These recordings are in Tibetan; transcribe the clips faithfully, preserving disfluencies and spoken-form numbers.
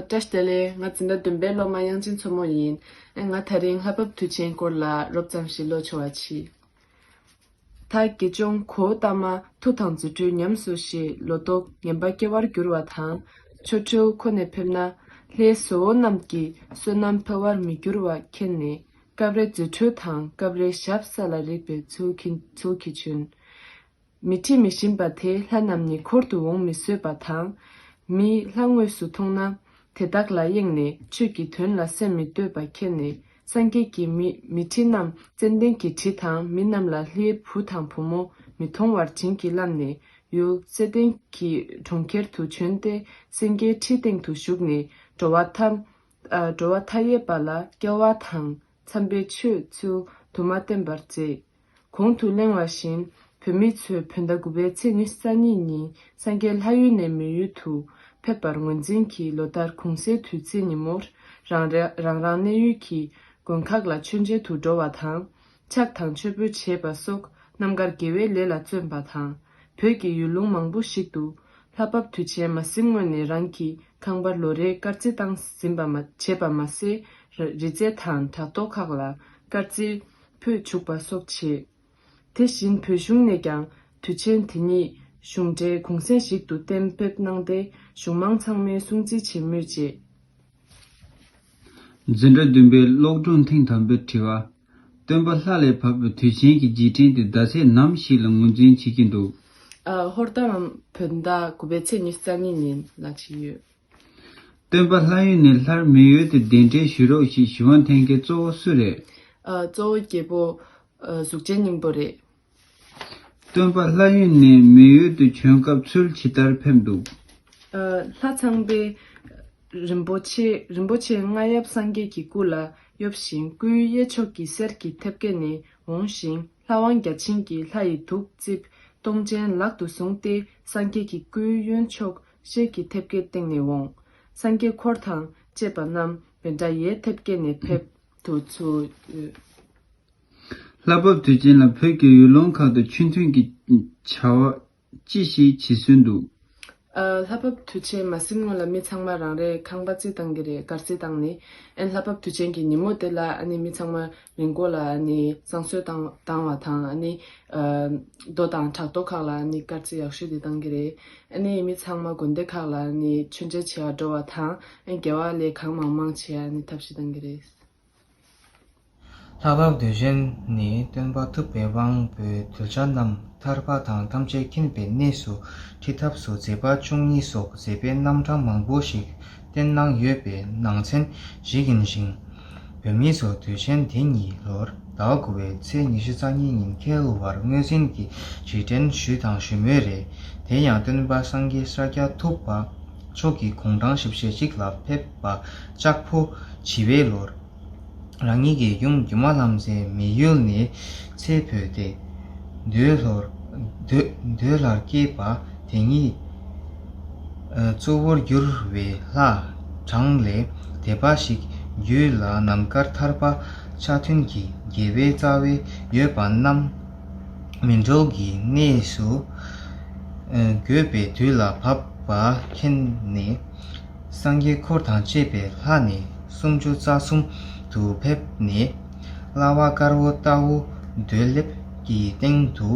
བཀྲ་ཤིས་བདེ་ལེགས། ང་འཛིན་གྲྭ་བདུན་པའི་སློབ་མ་དབྱངས་ཅན་མཚོ་མོ་ཡིན། ཨེ་ང་ད་རིང་ལྷ་བབས་དུས་ཆེན་སྐོར་ལ་རོབ་ཙམ་ཞིག་ཀློག་ཆོག་པ་བྱེད། ད་དགེ་སྦྱོང་གོའུ་ཏ་མ་མཐུ་དང་རྫུ་འཕྲུལ་ཉམས་སུ་བཞེས། ལོ་ཏོག་ངན་པ་སྐྱེ་བར་འགྱུར་བ་དང་། ཆོ་འཕྲུལ་ཁོ་ནས་ཕེབས་ན། ལྷའི་བཟོ་བོ་རྣམས་ཀྱི་བསོད་ནམས་འཕེལ་བར་མི་འགྱུར་བ་མཁྱེན་ནས། སྐབས་རེ་རྫུ་འཕྲུལ་དང་། སྐབས་རེ་ཞབས་ས་ལ་རེག་པའི་ཚུལ་གྱིས་ཚུལ་གྱིས་བྱོན། མི་ཁྲི་མི་ཞིམ་པ་དེ་ལྷ་རྣམས་ནི་འཁོར་དུ་འོང་མི་བཟོད་པ་དང་། མིས་ལྷ་དངོས་སུ་མཐོང་ན། དེ་དག་ལ་གཡེངས་ནས་ཆོས་ཀྱི་དོན་ལ་སེམས་མི་གཏོད་པ་མཁྱེན་ནས། སངས་རྒྱས་ཀྱིས་མི་མི་ཁྲི་རྣམས་ཙན་དན་གྱི་དྲི་དང་། མི་རྣམས་ལ་ལྷའི་བུ་དང་བུ་མོ་མི་མཐོང་བར་བྱིན་གྱིས་བརླབས་ནས། ཡུལ་ཙན་དན་གྱི་གྲོང་ཁྱེར་དུ་བྱོན་ཏེ། སེང་གེའི་ཁྲི་སྟེང་དུ་བཞུགས་ནས། འགྲོ་བ་ཐམས་ཨ་འགྲོ་བ་མཐའ་ཡས་པ་ལ་སྐྱེ་བ་དང་། འཚམས་པའི་ཆོས་ཚུལ་དུ་མ་བསྟན་པར་མཛད། གོང་དུ་གླེང་བ་བཞིན། བོད་མི་ཚོས་བོད་ཟླ་དགུ་པའི་ཚེས་ཉི་ཤུ་རྩ་གཉིས་ཉིན་སངས་རྒྱས་ལྷ་ཡུལ་ནས་མི་ཡུལ་དུ་ཕེབས་པར་ངོས་འཛིན་གྱིས། ལོ་ལྟར་གུང་སེང་དུས་ཚེས་ཉིན་མོར་རང་རེ་རང་རང་གནས་ཡུལ་གྱི་དགོན་ཁག་ལ་མཆོད་མཇལ་དུ་འགྲོ་བ་དང་། ཕྱག་དང་མཆོད་འབུལ་བྱེད་པ་སོགས་རྣམ་དཀར་དགེ་བའི་ལས་ལ་བརྩོན་པ་དང་། བོད་ཀྱི་ཡུལ་ལུང་མང་པོ་ཞིག་ཏུ་ལྷ་བབས་དུས་ཆེན་མ་ཟིན་སྔོན་ནས་རང་གི་ཁང་པར་ལོ་རེའི་དཀར་རྩི་བཏང་ཟིན་པ་མ་བྱས་པ་མ་ཟད། རི་རྩེ་དང་བྲག་ཐོག་ཁག་ལ་དཀར་རྩི་ཕུལ་བཅུག་པ་སོགས་བྱས། དེ་བཞིན་བོད་གཞུང་ནས་ཀྱང་དུས་ཆེན་དེ་ཉིད་གཞུང་འབྲེལ་གུང་སེང་ཞིག་ཏུ་གཏན་འབེབས་གནང་སྟེ། གཞུང་མང་ཚང་མས་སྲུང་བརྩི་བྱེད་མུས་བཅས། འཛིན་གྲྭ་བདུན་པའི་སློབ་ཕྲུག་ཐེངས་དང་པོའི་དྲི་བ། སྟོན་པ་ལྷ་ལས་བབས་པའི་དུས་ཆེན་གྱི་རྗེས་དྲན་དེ་ཟླ་ཚེས་ནམ་ཞིག་ལ་ངོས་འཛིན་བྱེད་ཀྱི་འདུག་ཨ། ཧོར་ཟླ་བའམ་བོད་ཟླ་དགུ་པའི་ཚེས་ཉི་ཤུ་རྩ་གཉིས་ཉིན་ལ་བྱེད་ཀྱི་ཡོད། སྟོན་པ་ལྷ་ཡུལ་ནས་སླར་མི་ཡུལ་དུ་གདན་འདྲེན་ཞུ་རོགས་ཞེས་ཞུ་བ་འཐེན་མཁན་གཙོ་བོ་སུ་རེད། ཨ། གཙོ་བོ་རྒྱལ་པོ་ཨ། གཟུགས་ཅན་སྙིང་པོ་རེད། སྟོན་པ་ལྷ་ཡུལ་ནས་མི་ཡུལ་དུ་བྱོན་སྐབས་ཚུལ་ཇི་ལྟར་ཕེབས་འདུག་ཨ། ལྷ་ཚངས་པས་རིན་པོ་ཆེ་རིན་པོ་ཆེ་རྔ་ཡབ་སངས་རྒྱས་ཀྱི་སྐུ་ལ་གཡོབ་ཞིང་། སྐུའི་གཡས་ཕྱོགས་ཀྱི་གསེར་གྱི་ཐེབས་སྐས་ནས་འོངས་ཤིང་། ལྷ་དབང་བརྒྱ་བྱིན་གྱིས་ལྷ་ཡི་གདུགས་རྩིབས་སྟོང་ཆེན་ལག་ཏུ་བཟུང་སྟེ། སངས་རྒྱས་ཀྱི་སྐུའི་གཡོན་ཕྱོགས་ཤེལ་གྱི་ཐེབས་སྐས་སྟེང་ནས་འོངས། སངས་རྒྱས་འཁོར་དང་བཅས་པ་རྣམས་བྷནྡྷ་ཡའི་ཐེབས་སྐས་ནས་ཕེབས་དུ་ཚུར་ཡོད། ལྷ་བབས་དུས་ཆེན་ལ་བོད་ཀྱི་ཡུལ་ལུང་ཁག་ཏུ་ཆོས་མཐུན་གྱི་བྱ་བ་ཅི་ཞིག་བྱེད་སྲོལ་འདུག་ཨ། ལྷ་བབས་དུས་ཆེན་མ་ཟིན་སྔོན་ལ་མི་ཚང་མ་རང་རེའི་ཁང་པ་རྩི་བཏང་གི་རེད། དཀར་རྩི་བཏང་ནས། ཨ་ནི་ལྷ་བབས་དུས་ཆེན་གྱི་ཉིན་མོ་དེ་ལ་ཨ་ནི་མི་ཚང་མ་རི་མགོ་ལ་ཨ་ནི་བསང་གསོལ་བཏང་བཏང་བ་དང་། ཨ་ནི་ཨ། རྡོ་དང་བྲག་རྡོ་ཁག་ལ་ཨ་ནི་དཀར་རྩི་ཡག་ཤོས་དེ་བཏང་གི་རེད། ཨ་ནི་མི་ཚང་མ་དགོན་སྡེ་ཁག་ལ་ཨ་ནི་མཆོད་མཇལ་བྱེད་པར་འགྲོ་བ་དང་། ཨ་ནི་དགེ་བ་ལས་གང་མང་མང་བྱེད་ཡ་ཨ་ནི་ཐབས་ཤེས་བཏང་གི་རེད། ལྷ་བབས་དུས་ཆེན་ནི་སྟོན་པ་ཐུབ་པའི་དབང་པོའི་གདུལ་བྱ་རྣམས་ཐར་པ་དང་ཐམས་ཅད་མཁྱེན་པའི་གནས་སུ་ཁྲིད་ཐབས་སུ་མཛད་པ་བཅུ་གཉིས་སོགས་མཛད་པའི་རྣམ་གྲངས་མང་པོ་ཞིག་བསྟན་གནང་ཡོད་པའི་ནང་ཚན་ཞིག་ཡིན་ཞིང་། བོད་མི་ཚོ་དུས་ཆེན་དེ་ཉིད་ལོར་ཟླ་དགུ་པའི་ཚེས་ཉི་ཤུ་རྩ་གཉིས་ཉིན་འཁེལ་བར་ངོས་འཛིན་གྱིས་རྗེས་དྲན་ཞུས་དང་ཞུ་མུས་རེད། དེ་ཡང་སྟོན་པ་སངས་རྒྱས་ཤཱཀྱ་ཐུབ་པ་མཆོག་གི་དགུང་གྲངས་བཞི་བཅུ་ཞེ་གཅིག་ལ་ཕེབས་པ་ལྕགས་ཕོ་བྱི་བའི་ལོར། རང་ཉིད་ཀྱི་ཡུམ་སྒྱུ་མ་ལྷ་མཛེས་མི་ཡུལ་ནས་ཚེ་འཕོས་ཏེ། འདོད་ལྷོར་འདོད་འདོད་ལྷར་སྐྱེས་པ་དེ་ཉིད་གཙོ་བོར་གྱུར་བའི་ལྷ་གྲངས་ལས་འདས་པ་ཞིག་རྒྱུད་ལ་རྣམ་དཀར་ཐར་པ་ཆ་མཐུན་གྱི་དགེ་བའི་རྩ་བའི་ཡོད་པ་རྣམས་སྨིན་གྲོལ་གྱི་གནས་སུ་འགོད་པའི་དུས་ལ་བབ་པ་མཁྱེན་ནས། སངས་རྒྱས་འཁོར་དང་བཅས་པའི་ལྷ་ནི་སུམ་ཅུ་རྩ་གསུམ་དུ་ཕེབས་ནས། གླ་བ་དཀར་པོ་ལྟ་བུ་རྡོའི་ལེབ་ཀྱི་སྟེང་དུ།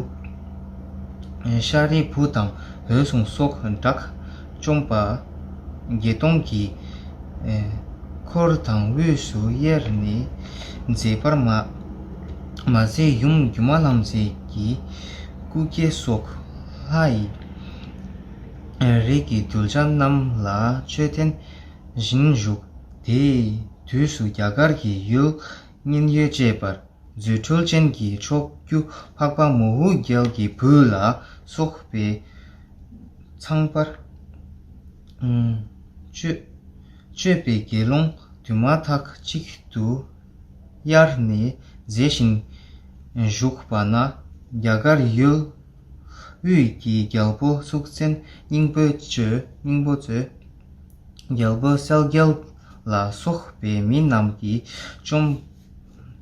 ཤཱ་རིའི་བུ་དང་འོད་སྲུང་སོགས་དགྲ་བཅོམ་པ་བརྒྱད་སྟོང་གིས་འཁོར་དང་དབུས་སུ་གཡེར་ནས་མཛད་པར་མ་མ་ཟད། ཡུམ་སྒྱུ་མ་ལྷ་མཛེས་ཀྱི་སྐུ་སྐྱེ་སོགས་ལྷ་ཡི་རིགས་ཀྱི་གདུལ་བྱ་རྣམས་ལ་མཆོད་རྟེན་བཞེངས་བཞུགས། དེའི་དུས་སུ་རྒྱ་གར་གྱི་ཡུལ་མཉན་ཡོད་ཅེས་པར་རྫུ་འཕྲུལ་ཅན་གྱི་ཕྱོགས་བཅུ་འཕགས་པ་མོའུ་འགལ་གྱི་བུ་ལ་སོགས་པའི་ཚངས་པར་སྤྱོད་སྤྱོད་པའི་དགེ་སློང་དུ་མ་ཐག་གཅིག་ཏུ་གཡེར་ནས་མཛེས་ཤིང་བཞུགས་པ་ན། རྒྱ་གར་ཡུལ་དབུས་ཀྱི་རྒྱལ་པོ་གཙུག་རྩེན་སྙིང་པོ་གཙོས་སྙིང་པོ་གཙོས་རྒྱལ་པོ་གསལ་རྒྱལ་ལ་སོགས་པའི་མི་རྣམས་ཀྱིས་བཅོམ་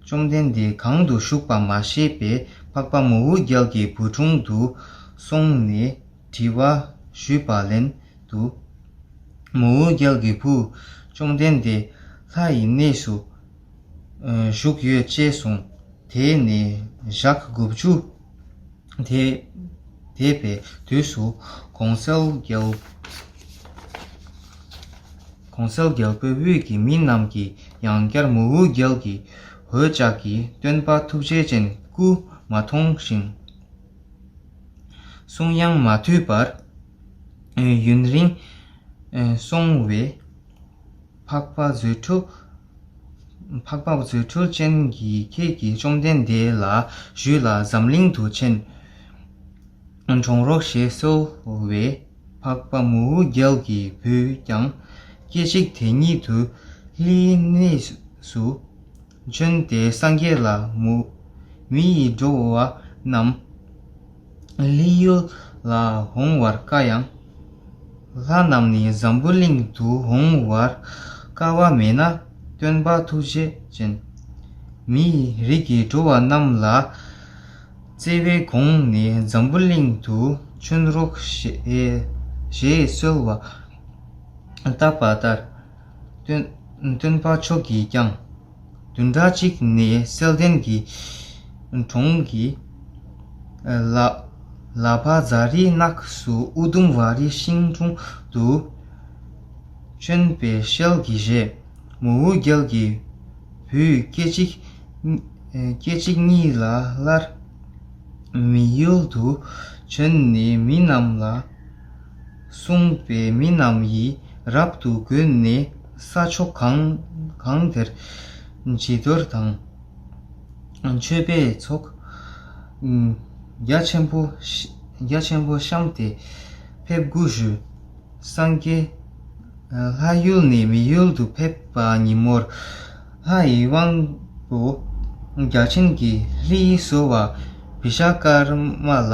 བཅོམ་ལྡན་འདས་གང་དུ་བཞུགས་པ་མ་ཤེས་པས། འཕགས་པ་མོའུ་འགལ་གྱི་བུ་དྲུང་དུ་སོང་ནས་དྲི་བ་ཞུས་པ་ལན་དུ། མོའུ་འགལ་གྱི་བུ། བཅོམ་ལྡན་འདས་ལྷ་ཡི་གནས་སུ་བཞུགས་ཡོད་ཅེས་གསུངས། དེ་ནས་ཞག་དགུ་བཅུ་དེ་འདས་པའི་དུས་སུ་གོང་གསལ་རྒྱལ་གོང་གསལ་རྒྱལ་པོའི་དབུས་ཀྱི་མི་རྣམས་ཀྱིས་ཡང་བསྐྱར་མོའུ་འགལ་གྱི་འོད་ལྕགས་ཀྱི་སྟོན་པ་ཐུགས་རྗེ་ཅན་སྐུ་མ་མཐོང་ཞིང་། གསུང་ཡང་མ་ཐོས་པར་ཡུན་རིང་སོང་བས། འཕགས་པ་རྫུ་འཕྲུལ། འཕགས་པ་རྫུ་འཕྲུལ་ཅན་གྱིས་ཁྱེད་ཀྱིས་བཅོམ་ལྡན་འདས་ལ་ཞུས་ལ། འཛམ་གླིང་དུ་ཕྱིན་འགྲོ་རོགས་ཞེས་གསོལ་བས། འཕགས་པ་མོའུ་འགལ་གྱི་བུས་ཀྱང་སྐད་ཅིག་དེ་ཉིད་དུ་ལྷའི་གནས་སུ་བྱོན་ཏེ། སངས་རྒྱས་ལ་མོ་མི་ཡི་འགྲོ་བ་རྣམས་ལྷའི་ཡུལ་ལ་འོང་བར་དཀའ་ཡང་། ལྷ་རྣམས་ནི་འཛམ་བུ་གླིང་དུ་འོང་བར་དཀའ་བ་མེད་ན། སྟོན་པ་ཐུགས་རྗེ་ཅན། མིའི་རིགས་ཀྱི་འགྲོ་བ་རྣམས་ལ་བརྩེ་བའི་དགོངས་ནས་འཛམ་བུ་གླིང་དུ་བྱོན་རོགས་ཞེས་ཞེས་གསོལ་བ་བཏབ་པ་ལྟར། སྟོན་སྟོན་པ་མཆོག་གིས་ཀྱང་བདུན་ཕྲག་གཅིག་ནས་བསིལ་ལྡན་གྱི་གྲོང་གི་ལ་ལ་བ་ཛཱ་རི་ནགས་སུ་ཨུ་དུམ་ཝཱ་རི་ཤིང་དྲུང་དུ་བྱོན་པའི་ཞལ་གྱིས་བཞེས། མོའུ་འགལ་གྱི་བུས་སྐད་ཅིག་སྐད་ཅིག་གཉིས་ལ་སླར་མི་ཡུལ་དུ་བྱོན་ནས་མི་རྣམས་ལ་གསུངས་པས། མི་རྣམས་ཡིས་རབ་ཏུ་གུས་ནས་ས་ཕྱོགས་གང་གང་དེར་བྱི་དོར་དང་མཆོད་པས་ཚོགས་རྒྱ་ཆེན་པོ་རྒྱ་ཆེན་པོ་བཤམས་ཏེ་ཕེབས་བསྐུལ་ཞུས། སངས་རྒྱས་ལྷ་ཡུལ་ནས་མི་ཡུལ་དུ་ཕེབས་པ་ཉིན་མོར། ལྷ་ཡི་དབང་པོ་བརྒྱ་བྱིན་གྱིས་ལྷའི་བཟོ་བ་བི་ཤྭ་ཀརྨ་ལ་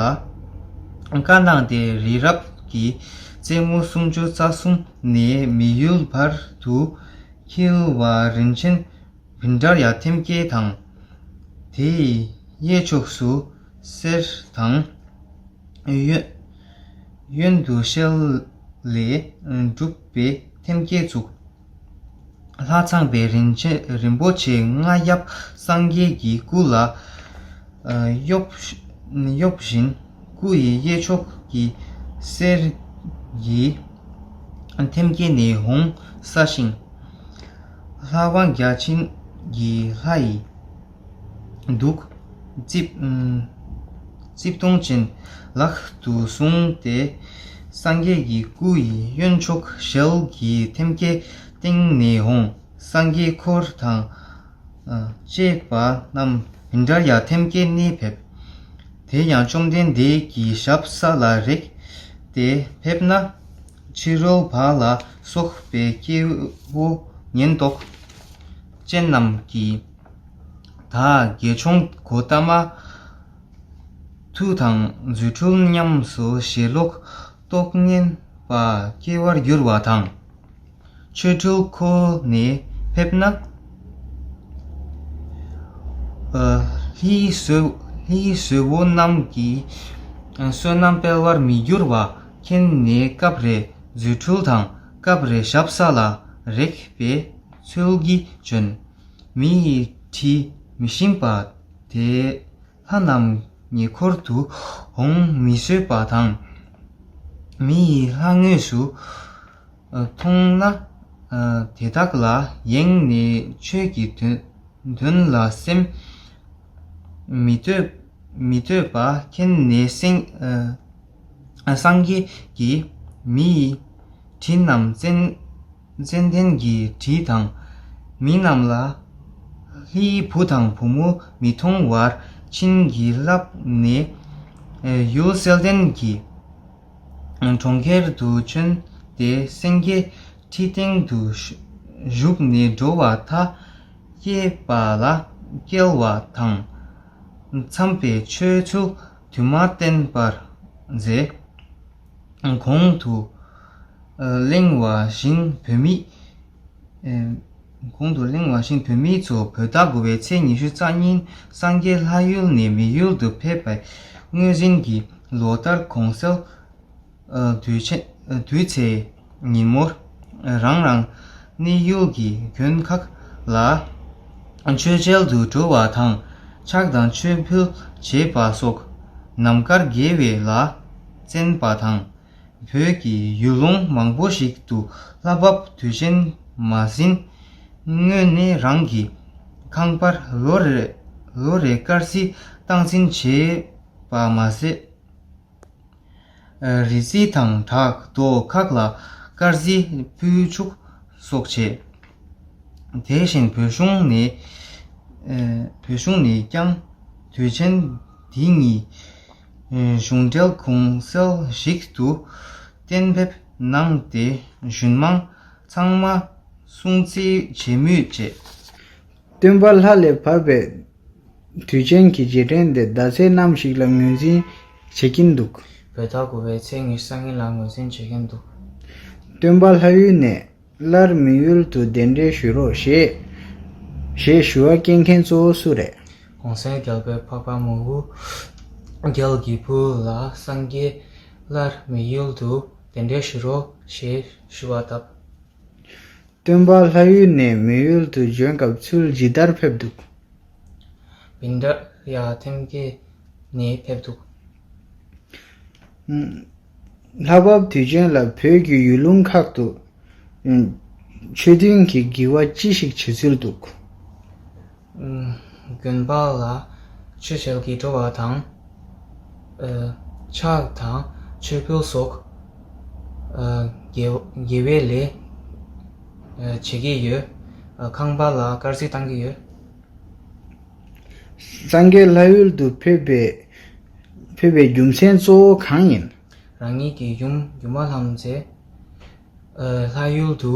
བཀའ་གནང་སྟེ། རི་རབ་ཀྱི་རྩེ་མོ་སུམ་ཅུ་རྩ་གསུམ་ནས་མི་ཡུལ་བར་དུ་འཁྱིལ་བ་རིན་ཆེན་བྷནྡྷ་ར་ཐེམ་སྐས་དང་། དེའི་གཡས་ཕྱོགས་སུ་གསེར་དང་། གཡོན་གཡོན་དུ་ཤེལ་ལས་གྲུབ་པའི་ཐེམ་སྐས་བཙུགས། ལྷ་ཚངས་པའི་རིན་ཆེན་རིན་པོ་ཆེ་རྔ་ཡབ་སངས་རྒྱས་ཀྱི་སྐུ་ལ་གཡོབ་གཡོབ་བཞིན་སྐུ་ཡི་གཡས་ཕྱོགས་ཀྱི་གསེར་གྱི་ཐེམ་སྐས་ནས་འོང་ས་ཤིང་། ལྷ་དབང་བརྒྱ་བྱིན་གྱིས་ལྷ་ཡི་གདུགས་རྩིབས་རྩིབས་སྟོང་ཅན་ལག་ཏུ་བཟུང་སྟེ། སངས་རྒྱས་ཀྱི་སྐུ་ཡི་གཡོན་ཕྱོགས་ཞལ་གྱི་ཐེམ་སྐས་སྟེང་ནས་འོང་། སངས་རྒྱས་འཁོར་དང་བཅས་པ་རྣམས་བྷནྡྷ་ར་ཐེམ་སྐས་ནས་ཕེབས། དེ་ཡང་བཅོམ་ལྡན་འདས་ཀྱི་ཞབས་ས་ལ་རེག་སྟེ་ཕེབས་ན། ཕྱི་རོལ་པ་ལ་སོགས་པའི་སྐྱེ་བོ་ཉེན་རྟོག་ཅན་རྣམས་ཀྱིས། ད་དགེ་སློང་གོ་ཏ་མ་མཐུ་དང་རྫུ་འཕྲུལ་ཉམས་སུ་ཞེ་ལོག་རྟོག་ངན་པ་སྐྱེ་བར་འགྱུར་བ་དང་། ཆོ་འཕྲུལ་ཁོ་ནས་ཕེབས་ན། ལྷའི་བཟོ་ལྷའི་བཟོ་བོ་རྣམས་ཀྱི་བསོད་ནམས་འཕེལ་བར་མི་འགྱུར་བ་མཁྱེན་ནས་སྐབས་རེ་རྫུ་འཕྲུལ་དང་སྐབས་རེ་ཞབས་ས་ལ་རེག་པའི་ཚུལ་གྱིས་བྱོན། མི་ཡི་དྲི་མི་ཞིམ་པ་དེ་ལྷ་རྣམས་ཉེ་འཁོར་དུ་འོང་མི་བཟོད་པ་དང་། མི་ཡི་ལྷ་དངོས་སུ་མཐོང་ན། དེ་དག་ལ་ཡེངས་ནས་ཆོས་ཀྱི་དོན་དོན་ལ་སེམས་མི་གཏོད་མི་གཏོད་པ་མཁྱེན་ནས་སེང་སངས་རྒྱས་ཀྱིས་མི་ཡི་དྲི་རྣམས་ཙན་ཙན་དན་གྱི་དྲི་དང་། མི་རྣམས་ལ་ལྷའི་བུ་དང་བུ་མོ་མི་མཐོང་བར་བྱིན་གྱིས་བརླབས་ནས། ཡུལ་གསལ་ལྡན་གྱི་གྲོང་ཁྱེར་དུ་བྱོན་ཏེ། སེང་གེ་ཁྲི་སྟེང་དུ་བཞུགས་ནས་འགྲོ་བ་མཐའ་ཡས་པ་ལ་སྐྱེལ་བ་དང་། འཚམས་པའི་ཆོས་ཚུལ་དུ་མ་བསྟན་པར་མཛད། གོང་དུ་གླེང་བ་བཞིན་བུད་མེད། གོང་དུ་གླེང་བ་བཞིན་བུད་མེད་ཚོ་བོད་ཟླ་དགུ་པའི་ཚེས་ཉི་ཤུ་རྩ་གཉིས་སངས་རྒྱས་ལྷ་ཡུལ་ནས་མི་ཡུལ་དུ་ཕེབས་པའི་དངོས་འཛིན་གྱི་ལོ་ལྟར་གོང་གསལ་དུས་ཆེན་དུས་ཚེས་ཉིན་མོར་རང་རང་ གནས་ཡུལ་གྱི་དགོན་ཁག་ལ་མཆོད་མཇལ་དུ་འགྲོ་བ་དང་། ཕྱག་དང་མཆོད་འབུལ་བྱེད་པ་སོགས་རྣམ་དཀར་དགེ་བའི་ལས་བཙན་པ་དང་། བོད་ཀྱི་ཡུལ་ལུང་མང་པོ་ཞིག་ཏུ་ལྷ་བབས་དུས་ཆེན་མ་ཟིན་སྔོན་ནས་རང་གི་ཁང་པར་ལོ་རེ་ལོ་རེ་དཀར་རྩི་སྟངས་འཛིན་བྱེད་པ་མ་ཟད། རི་རྩི་དང་བྲག་རྡོ་ཁག་ལ་དཀར་རྩི་སྤོས་ཆུག་སོགས་བྱེད། དེ་བཞིན་བོད་གཞུང་ནས་བོད་གཞུང་ནས་ཀྱང་དུས་ཆེན་འདི་ཉིད་གཞུང་འབྲེལ་གུང་སེང་ཞིག་ཏུ་གཏན་འབེབས་གནང་སྟེ། གཞུང་མང་ཚང་མ་སྲུང་བརྩི་བྱེད་མུས་བཅས། སྟོན་པ་ལྷ་ལས་བབས་པའི་དུས་ཆེན་གྱི་རྗེས་དྲན་དེ་ཟླ་ཚེས་ནམ་ཞིག་ལ་ངོས་འཛིན་བྱེད་ཀྱིན་འདུག་བོད་ཟླ་དགུ་པའི་ཚེས་ཉི་ཤུ་རྩ་གཉིས་ལ་ངོས་འཛིན་བྱེད་ཀྱིན་འདུག་སྟོན་པ་ལྷ་ཡུལ་ནས་སླར་མི་ཡུལ་དུ་གདན་འདྲེན་ཞུ་རོགས་ཞེས་ཞེས་ཞུ་བ་སྐྱེལ་མཁན་གཙོ་བོ་སུ་རེད། གོང་གསལ་རྒྱལ་པོའི་འཕགས་པ་མི་བོ་རྒྱལ་གྱི་བུ་ལ་སངས་རྒྱས་སླར་མི་ཡུལ་དུ་གདན་འདྲེན་ཞུ་རོགས་ཞེས་ཞུ་བ་བཏབ། སྟོན་པ་ལྷ་ཡུལ་ནས་མི་ཡུལ་དུ་བྱོན་སྐབས་ཚུལ་ཇི་ལྟར་ཕེབས་འདུག་བྷིན་དྲ་ཡ་ཐེམ་སྐས་ནས་ཕེབས་འདུག་ལྷ་བབས་དུས་ཆེན་ལ་བོད་ཀྱི་ཡུལ་ལུང་ཁག་ཏུ་ཆོས་མཐུན་གྱི་དགེ་བ་ཅི་ཞིག་བྱེད་ཚུལ་འདུག་དགོན་པ་ལ་ཆོས་བྱེད་ཀྱི་འགྲོ་བ་དང་། ཕྱག་དང་མཆོད་འབུལ་སོགས་དགེ་དགེ་བའི་ལས་བྱེད་ཀྱི་ཡོད། ཁང་པ་ལ་དཀར་རྩི་བཏང་གི་ཡོད། སངས་རྒྱས་ལྷ་ཡུལ་དུ་ཕེབས་པའི་ཕེབས་པའི་རྒྱུ་མཚན་གཙོ་བོ་གང་ཡིན། རང་ཉིད་ཀྱི་ཡུམ་སྒྱུ་མ་ལྷ་མོ་མཛད། ལྷ་ཡུལ་དུ་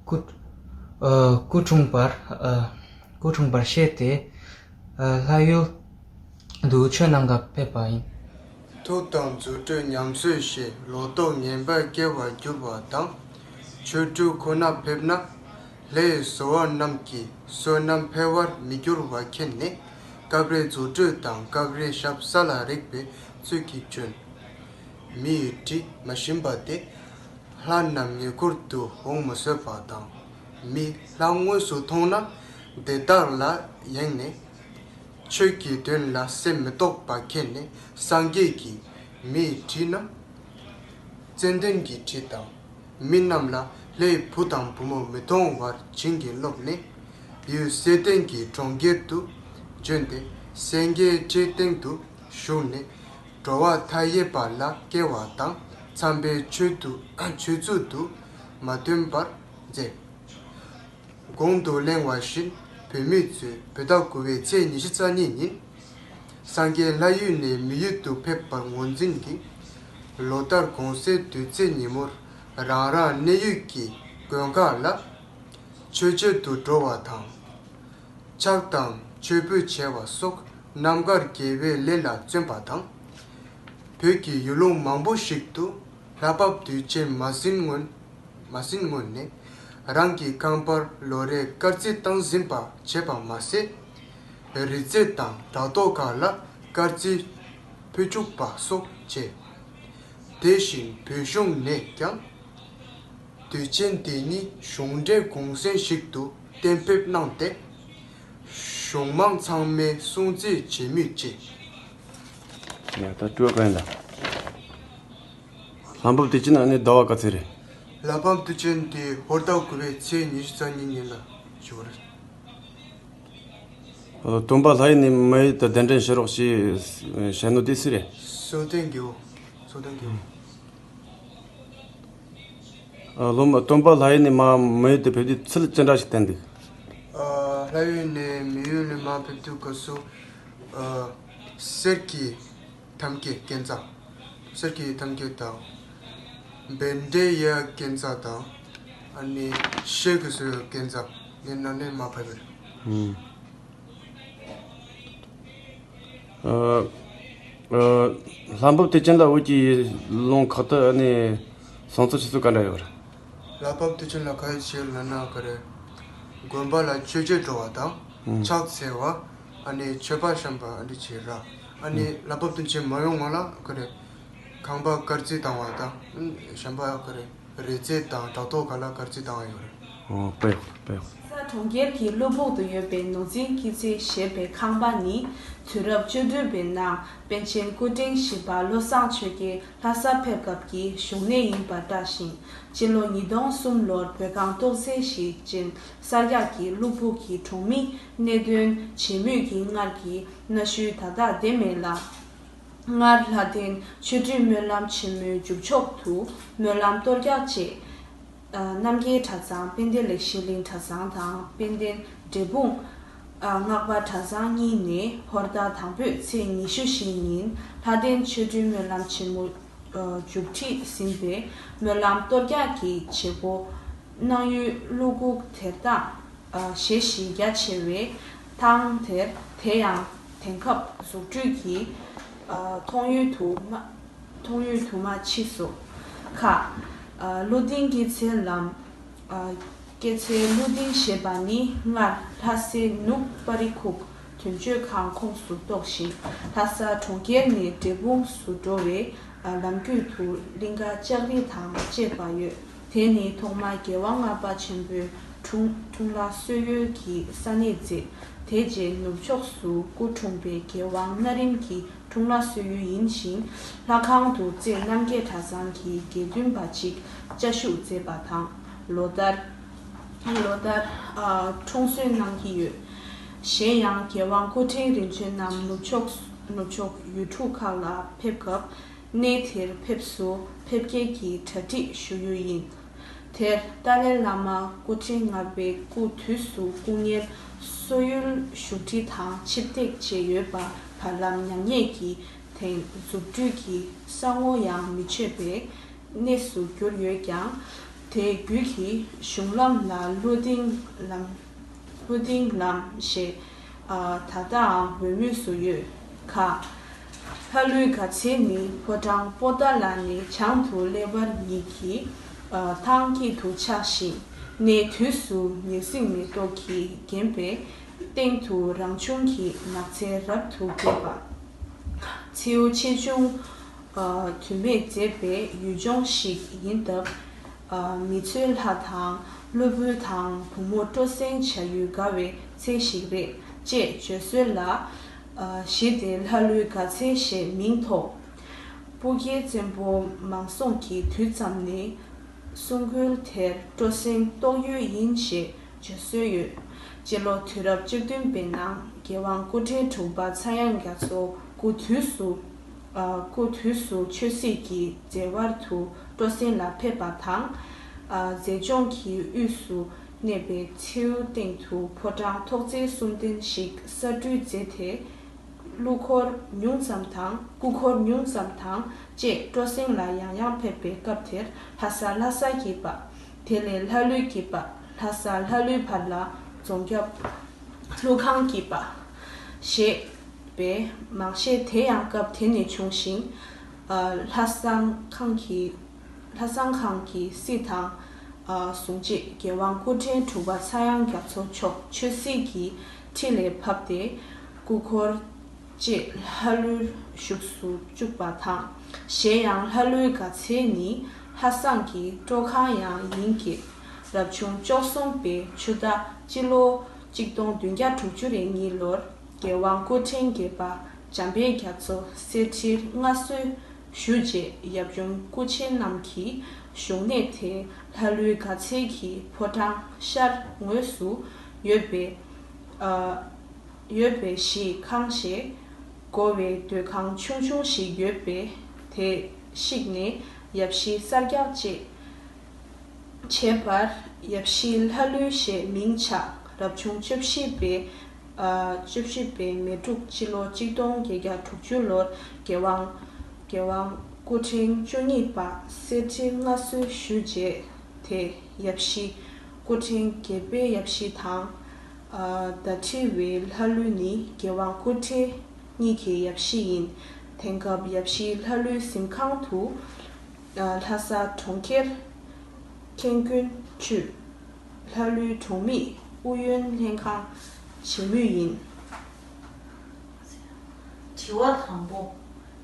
སྐུ་སྐུ་འཁྲུངས་པར་སྐུ་འཁྲུངས་པར་བཤད་དེ། ལྷ་ཡུལ་དུ་ཆོས་གནང་ག་ཕེབས་པ་ཡིན། ཐུགས་དམ་རྫུ་འཕྲུལ་ཉམས་གསོས་ཤིང་ལོག་རྟོག་ངན་པ་སྐྱེ་བར་འགྱུར་བ་དང་། ཆོ་འཕྲུལ་ཁོ་ན་ཕེབས་ན། ལྷའི་བཟོ་བ་རྣམས་ཀྱི་བསོད་ནམས་འཕེལ་བར་མི་འགྱུར་བ་མཁྱེན་ནས། སྐབས་རེ་རྫུ་འཕྲུལ་དང་སྐབས་རེ་ཞབས་ས་ལ་རེག་པའི་ཚུལ་གྱིས་བྱོན། མི་ཡི་དྲི་མ་ཞིམ་པ་དེ། ལྷ་རྣམས་ཉེ་འཁོར་དུ་འོང་མི་བཟོད་པ་དང་། མི་ལྷ་དངོས་སུ་མཐོང་ན་དེ་དག་ལ་ཡེངས་ནས། ཆོས་ཀྱི་དོན་ལ་སེམས་མི་རྟོག་པ་མཁྱེན་ནས། སངས་རྒྱས་ཀྱིས་མི་ཡི་དྲི་རྣམས་ཙནྡན་གྱི་དྲི་དང་། མི་རྣམས་ལ་ལྷའི་བུ་དང་བུ་མོ་མི་མཐོང་བར་བྱིན་གྱིས་རློབས་ནས། ཡུལ་བསེ་སྟོན་གྱི་གྲོང་ཁྱེར་དུ་བྱོན་ཏེ། སེང་གེའི་ཁྲིའི་སྟེང་དུ་བཞུགས་ནས། འགྲོ་བ་མཐའ་ཡས་པ་ལ་སྐྱེ་བ་དང་འཚམ་པའི་ཆོས་དུ་ཆོས་ཚུལ་དུ་མ་སྟོན་པར་མཛད། གོང་དུ་གླེང་བ་བཞིན་བོད་མི་ཚོས་བོད་ཟླ་དགུ་པའི་ཚེས་ཉི་ཤུ་རྩ་གཉིས་ཉིན། སངས་རྒྱས་ལྷ་ཡུལ་ནས་མི་ཡུལ་དུ་ཕེབས་པར་ངོས་འཛིན་གྱིས། ལོ་ལྟར་གོང་གསལ་དུས་ཚེས་ཉིན་མོར་རང་རང་གནས་ཡུལ་གྱི་དགོན་ཁག་ལ་མཆོད་མཇལ་དུ་འགྲོ་བ་དང་། ཕྱག་དང་མཆོད་འབུལ་བྱ་བ་སོགས་རྣམ་དཀར་དགེ་བའི་ལས་ལ་བརྩོན་པ་དང་། བོད་ཀྱི་ཡུལ་ལུང་མང་པོ་ཞིག་ཏུ་ལྷ་བབས་དུས་ཆེན་མ་ཟིན་སྔོན་མ་ཟིན་སྔོན་ནས་རང་གི་ཁང་པར་ལོ་རེའི་དཀར་རྩི་བཏང་ཟིན་པ་བྱས་པ་མ་ཟད། རི་རྩེ་དང་བྲག་རྡོ་ཁག་ལ་དཀར་རྩི་སྤོས་བྱུག་པ་སོགས་བྱས། དེ་བཞིན་བོད་གཞུང་ནས་ཀྱང་། དུས་ཆེན་དེ་ཉིད་གཞུང་འབྲེལ་གུང་སེང་ཞིག་ཏུ་གཏན་འབེབས་གནང་སྟེ། གཞུང་མང་ཚང་མས་སྲུང་བརྩི་བྱེད་མུས་བཅས། ཡ་ད་སྤྲོ་ག་ཡིན་ལ། ལྷ་བབས་དུས་ཆེན་ཨ་ནི་ཟླ་བ་ག་ཚོད་རེད། ལྷ་བབས་དུས་ཆེན་དེ་ཧོར་ཟླ་དགུ་པའི་ཚེས་ཉི་ཤུ་རྩ་གཉིས་ཉིན་ལ་བྱེད་པ་རེད། སྟོན་པ་ལྷ་ཡུལ་ནས་མི་ཡུལ་དུ་གདན་འདྲེན་བྱེད་རོགས་ཞེས་བཤད་ནོ་དེ་སུ་རེད། སོ་ཏན་རྒྱལ་པོ། སོ་ཏན་རྒྱལ་པོ། ཨ་ལོ་མ་སྟོན་པ་ལྷ་ཡུལ་ནས་མ་མི་ཡུལ་དུ་ཕེབས་དུས་ཚུལ་ཅི་འདྲ་ཞིག་བསྟན་འདུག་ཨ་ལྷ་ཡུལ་ནས་མི་ཡུལ་ནས་མ་ཕེབས་དུས་སྐབས་སུ་ཨ་གསེར་གྱི་ཐམ་ཀའི་སྐས་འཛེག་གསེར་གྱི་ཐམ་ཀ་དང་། བཻ་ཌཱུརྱ་སྐས་འཛེག་དང་། ཨ་ནི་ཤེལ་གྱི་སོ་ཡོད་སྐས་འཛེག་ངའི་ནང་ནས་མ་ཕེབས་པར། ཨ་ཨ་ལྷ་བབས་དུས་ཆེན་ལ་བོད་ཀྱི་ལུང་ཁག་ཏུ་ཨ་ནི་སྲུང་བརྩི་བྱེད་ཚུལ་ག་འདྲ་ཡོད་རེད། ལྷ་བབས་དུས་ཆེན་ལ་ག་རེ་བྱེད་ལབ་ན་ག་རེ། དགོན་པ་ལ་མཆོད་མཇལ་འགྲོ་བ་དང་། ཨང་། ཕྱག་འཚལ་བ། ཨ་ནི་མཆོད་པ་བཤམས་པ་ཨ་འདྲ་བྱེད་ར། ཨ་ནི་ཨང་། ལྷ་བབས་དུས་ཆེན་མ་ཡོང་སྔོན་ལ་ག་རེ། ཁང་པ་དཀར་རྩི་བཏང་བ་དང་། གཞན་པ་ག་རེ། རི་རྩེ་དང་བྲག་རྡོ་ཁག་ལ་དཀར་རྩི་བཏང་བ་ཡོད་རེད། ཨོ་དཔེ་ཡག་དཔེ་ཡག་ལྷ་ས་གྲོང་ཁྱེར་གྱི་ཀླུ་སྦུག་ཏུ་ཡོད་པའི་ནོར་འཛིན་སྐྱིད་ཚལ་ཞེས་པའི་ཁང་པ་ནི་དུས་རབས་བཅུ་བདུན་པའི་ནང་པཎ་ཆེན་སྐུ་ཕྲེང་བཞི་པ་བློ་བཟང་ཆོས་རྒྱན་ལྷ་སར་ཕེབས་སྐབས་ཀྱི་བཞུགས་གནས་ཡིན་པར་བཀྲལ་ཞིང་། སྤྱི་ལོ་ཉིས་སྟོང་གསུམ་ལོར་བོད་ཁང་སྟོང་ཚད་གཞིས་ཆེན་གསར་རྒྱག་གིས་ཀླུ་སྦུག་གི་གྲོང་མིའི་གནད་དོན་བྱེད་མུས་ཀྱི་སྔར་གྱི་གནའ་ཤུལ་ད་ལྟ་བདེ་མེད་ལ། སྔར་ལྷ་ལྡན་ཆོ་འཕྲུལ་སྨོན་ལམ་ཆེན་མོའི་མཇུག་ཕྱོགས་སུ་སྨོན་ལམ་གཏོར་རྒྱག་ཅེས། རྣམ་རྒྱལ་གྲྭ་ཚང་དཔལ་ལྡན་ལེགས་བཤད་གླིང་གྲྭ་ཚང་དང་དཔལ་ལྡན་འབྲས་སྤུངས་སྔགས་པ་གྲྭ་ཚང་གཉིས་ནས་ཧོར་ཟླ་དང་པོའི་ཚེས་ཉི་ཤུ་བཞི་ཉིན་ལྷ་ལྡན་ཆོ་འཕྲུལ་སྨོན་ལམ་ཆེན་མོ་མཇུག་སྒྲིལ་ཟིན་པའི་སྨོན་ལམ་གཏོར་རྒྱག་གི་བྱེད་སྒོ་གནང་ཡུལ་ཀླུ་སྦུག་དེར་དང་། གཞི་གཞི་རྒྱ་ཆེ་བའི་ཐང་དེར་དེ་ཡང་དེང་སྐབས་འཛུགས་སྐྲུན་གྱི་མཐོང་ཡུལ་དུ་མ་མཐོང་ཡུལ་དུ་མ་མཆིས་སོ། ཁ། ཀླུ་ལྡིང་སྐྱིད་ཚལ་ལམ། སྐྱེད་ཚལ་ཀླུ་ལྡིང་ཞེས་པ་ནི་སྔར་ལྷ་སའི་ནུབ་པ་རི་ཁུག་དོན་གཅོད་ཁང་ཁོངས་སུ་གཏོགས་ཤིང་ལྷ་ས་གྲོང་ཁྱེར་ནས་འབྲས་སྤུངས་སུ་འགྲོ་བའི་ལམ་རྒྱུད་དུ་གླིང་ག་ལྕགས་རི་དང་བཅས་པ་ཡོད། དེ་ནི་ཐོག་མར་རྒྱལ་དབང་ལྔ་པ་ཆེན་པོའི་འཁྲུངས་འཁྲུངས་ལྷ་གསོལ་ཡུལ་གྱི་ས་གནས་མཛད། དེ་རྗེས་ནུབ་ཕྱོགས་སུ་སྐུ་འཁྲུངས་པའི་རྒྱལ་དབང་རྣམ་རིམ་གྱི་འཁྲུངས་ལྷ་གསོལ་ཡུལ་ཡིན་ཞིང་། ལྷ་ཁང་དུ་རྩེ་རྣམ་རྒྱལ་གྲྭ་ཚང་གི་དགེ་འདུན་པ་གཅིག་བཅའ་བཞུགས་མཛད་པ་དང་། ལོ་ལྟར་ལོ་ལྟར་འཁྲུངས་གསོལ་གནང་གི་ཡོད། གཞན་ཡང་རྒྱལ་དབང་སྐུ་ཕྲེང་རིམ་བྱོན་རྣམས་ནུབ་ཕྱོགས་ནུབ་ཕྱོགས་ཡུལ་གྲུ་ཁག་ལ་ཕེབས་སྐབས། གནས་དེར་ཕེབས་སུ་ཕེབས་སྐྱེལ་གྱི་གྲ་སྒྲིག་ཞུ་ཡུལ་ཡིན། དེར་ཏཱ་ལའི་བླ་མ་སྐུ་ཕྲེང་ལྔ་པའི་སྐུ་དུས་སུ་སྐུ་ངལ་གསོ་ཡུལ་བཞུགས་ཁྲི་དང་ཆིབས་སྟེགས་བཅས་ཡོད་པ་བར་ལམ་ཉམས་ཉེས་ཀྱིས་དེང་འཛུགས་སྐྲུན་གྱི་ས་ངོ་ཡང་མི་ཆོད་པའི་གནས་སུ་གྱུར་ཡོད་ཀྱང་། དེ་བརྒྱུད་ཀྱི་གཞུང་ལམ་ལ་ཀླུ་ལྡིང་ལམ། ཀླུ་ལྡིང་ལམ་ཞེས་ད་ལྟའང་འབོད་མུས་སུ་ཡོད། ཁ། ལྷ་ཀླུའི་དགའ་ཚལ་ནི་ཕོ་བྲང་པོ་ཏཱ་ལ་ནས་བྱང་དུ་ཀླད་པར་ཉིད་ཀྱི་ཐང་དཀྱིལ་དུ་ཆགས་ཤིང་། གནས་དུས་སུ་ཉི་ཟེར་མེ་ཏོག་གིས་བརྒྱན་པའི་སྟེང་དུ་རང་བྱུང་གི་ནགས་ཚལ་རབ་ཏུ་བརྒྱན་པ། མཚེའུ་ཆེ་ཆུང་དུ་མས་མཛེས་པའི་ཡུལ་ལྗོངས་ཤིག་ཡིན་སྟབས། མི་ཚོས་ལྷ་དང་སློབ་བུ་དང་བུ་མོ་སྤྲོ་གསེང་བྱ་ཡུལ་དགའ་བའི་ཚལ་ཞིག་རེད་ཅེས་བརྗོད་སྲོལ་ལ། གཞི་དེ་ལྷ་ཀླུའི་དགའ་ཚལ་ཞེས་མིང་ཐོགས། སྤུ་རྒྱལ་བཙན་པོ་མང་སྲོང་གི་དུས་ཙམ་ནས་སྲུང་མགོན་དེར་སྤྲོ་གསེང་གཏོགས་ཡུལ་ཡིན་ཞེས་བརྗོད་སྲོལ་ཡོད། སྤྱི་ལོ་དུས་རབས་བཅུ་བདུན་པའི་ནང་རྒྱལ་དབང་སྐུ་ཕྲེང་དྲུག་པ་ཚངས་དབྱངས་རྒྱ་མཚོ་སྐུ་དུས་སུ། སྐུ་དུས་སུ་ཆོས་སྲིད་ཀྱི་མཛད་པར་དུ་སྤྲོ་གསེང་ལ་ཕེབས་པ་དང་། མཛེས་ལྗོངས་ཀྱི་དབུས་སུ་གནས་པའི་མཚེའུ་སྟེང་དུ་ཕོ་བྲང་ཐོག་བརྩེགས་གསུམ་ལྡན་ཞིག་གསར་སྐྲུན་མཛད་དེ། ཀླུ་འཁོར་ཉུང་ཙམ་དང་སྐུ་འཁོར་ཉུང་ཙམ་དང་བཅས་སྤྲོ་གསེང་ལ་ཡང་ཡང་ཕེབས་པའི་སྐབས་དེར་ལྷ་ས་ལྷ་ས་སྐྱིད་པ། དེ་ལས་ལྷ་ཀླུ་སྐྱིད་པ། ལྷ་ས་ལྷ་ཀླུའི་བར་ལ་རྫོང་རྒྱབ་ཀླུ་ཁང་སྐྱིད་པ་ཞེས་པའི་མང་བཤད་དེ་ཡང་སྐབས་དེ་ནས་བྱུང་ཞིང་། ལྷ་བསང་ཁང་གི་ལྷ་བསང་ཁང་གི་སྲིད་དང་བཟུང་རྗེས་རྒྱལ་དབང་སྐུ་ཕྲེང་དྲུག་པ་ཚངས་དབྱངས་རྒྱ་མཚོ་མཆོག་ཆོས་སྲིད་ཀྱི་ཁྲི་ལས་བབས་ཏེ་སྐུ་འཁོར་བཅས་ལྷ་ཀླུར་བཞུགས་སུ་བཅུག་པ་དང་། གཞན་ཡང་ལྷ་ཀླུའི་དགའ་ཚལ་ནི་ལྷ་བསང་གི་སྤྲོ་ཁང་ཡང་ཡིན་གྱི། རབ་བྱུང་བཅུ་གསུམ་པའི་ཆུ་ཟླ་སྤྱི་ལོ་གཅིག་སྟོང་བདུན་བརྒྱ་དྲུག་ཅུ་རེ་གཉིས་ལོར་རྒྱལ་དབང་སྐུ་ཕྲེང་བརྒྱད་པ་འཇམ་དཔལ་རྒྱ་མཚོ་གསེར་ཁྲིར་མངའ་གསོལ་ཞུས་རྗེས་ཡབ་ཆུང་སྐུ་ཆེན་རྣམས་ཀྱི་བཞུགས་གནས་དེ་ལྷ་ཀླུའི་དགའ་ཚལ་གྱི་ཕོ་བྲང་ཤར་ངོས་སུ་ཡོད་པའི་ཡོད་པའི་གཞིས་ཁང་ཞེས་གོ་བའི་སྡོད་ཁང་ཆུང་ཆུང་ཞིག་ཡོད་པས་དེ་བཤིག་ནས་ཡབ་གཞིས་གསར་རྒྱག་བཅས་བྱས་པར་ཡབ་གཞིས་ལྷ་ཀླུ་ཞེས་མིང་ཆགས། རབ་བྱུང་བཅུ་བཞི་པའི་ཨ་བཅུ་བཞི་པའི་མེ་འབྲུག་སྤྱི་ལོ་གཅིག་སྟོང་བརྒྱད་བརྒྱ་དྲུག་ཅུ་ལོར་རྒྱལ་དབང་རྒྱལ་དབང་སྐུ་ཕྲེང་བཅུ་གཉིས་པ་གསེར་ཁྲིར་མངའ་གསོལ་ཞུས་རྗེས་དེ་ཡབ་གཞིས་སྐུ་ཕྲེང་བརྒྱད་པའི་ཡབ་གཞིས་དང་། ཨ་ཟླ་ཁྲི་བའི་ལྷ་ཀླུ་ནི་རྒྱལ་དབང་སྐུ་ཕྲེང་གཉིས་ཀྱི་ཡབ་གཞིས་ཡིན། དེང་སྐབས་ཡབ་གཞིས་ལྷ་ཀླུའི་གཟིམ་ཁང་དུ་ལྷ་ས་གྲོང་ཁྱེར་ཁྲེང་ཀོན་ཆུས་ལྷ་ཀླུའི་གྲོང་མིས་ཨུ་ཡོན་ལྷན་ཁང་བྱེད་མུས་ཡིན། དྲི་བ་དང་པོ།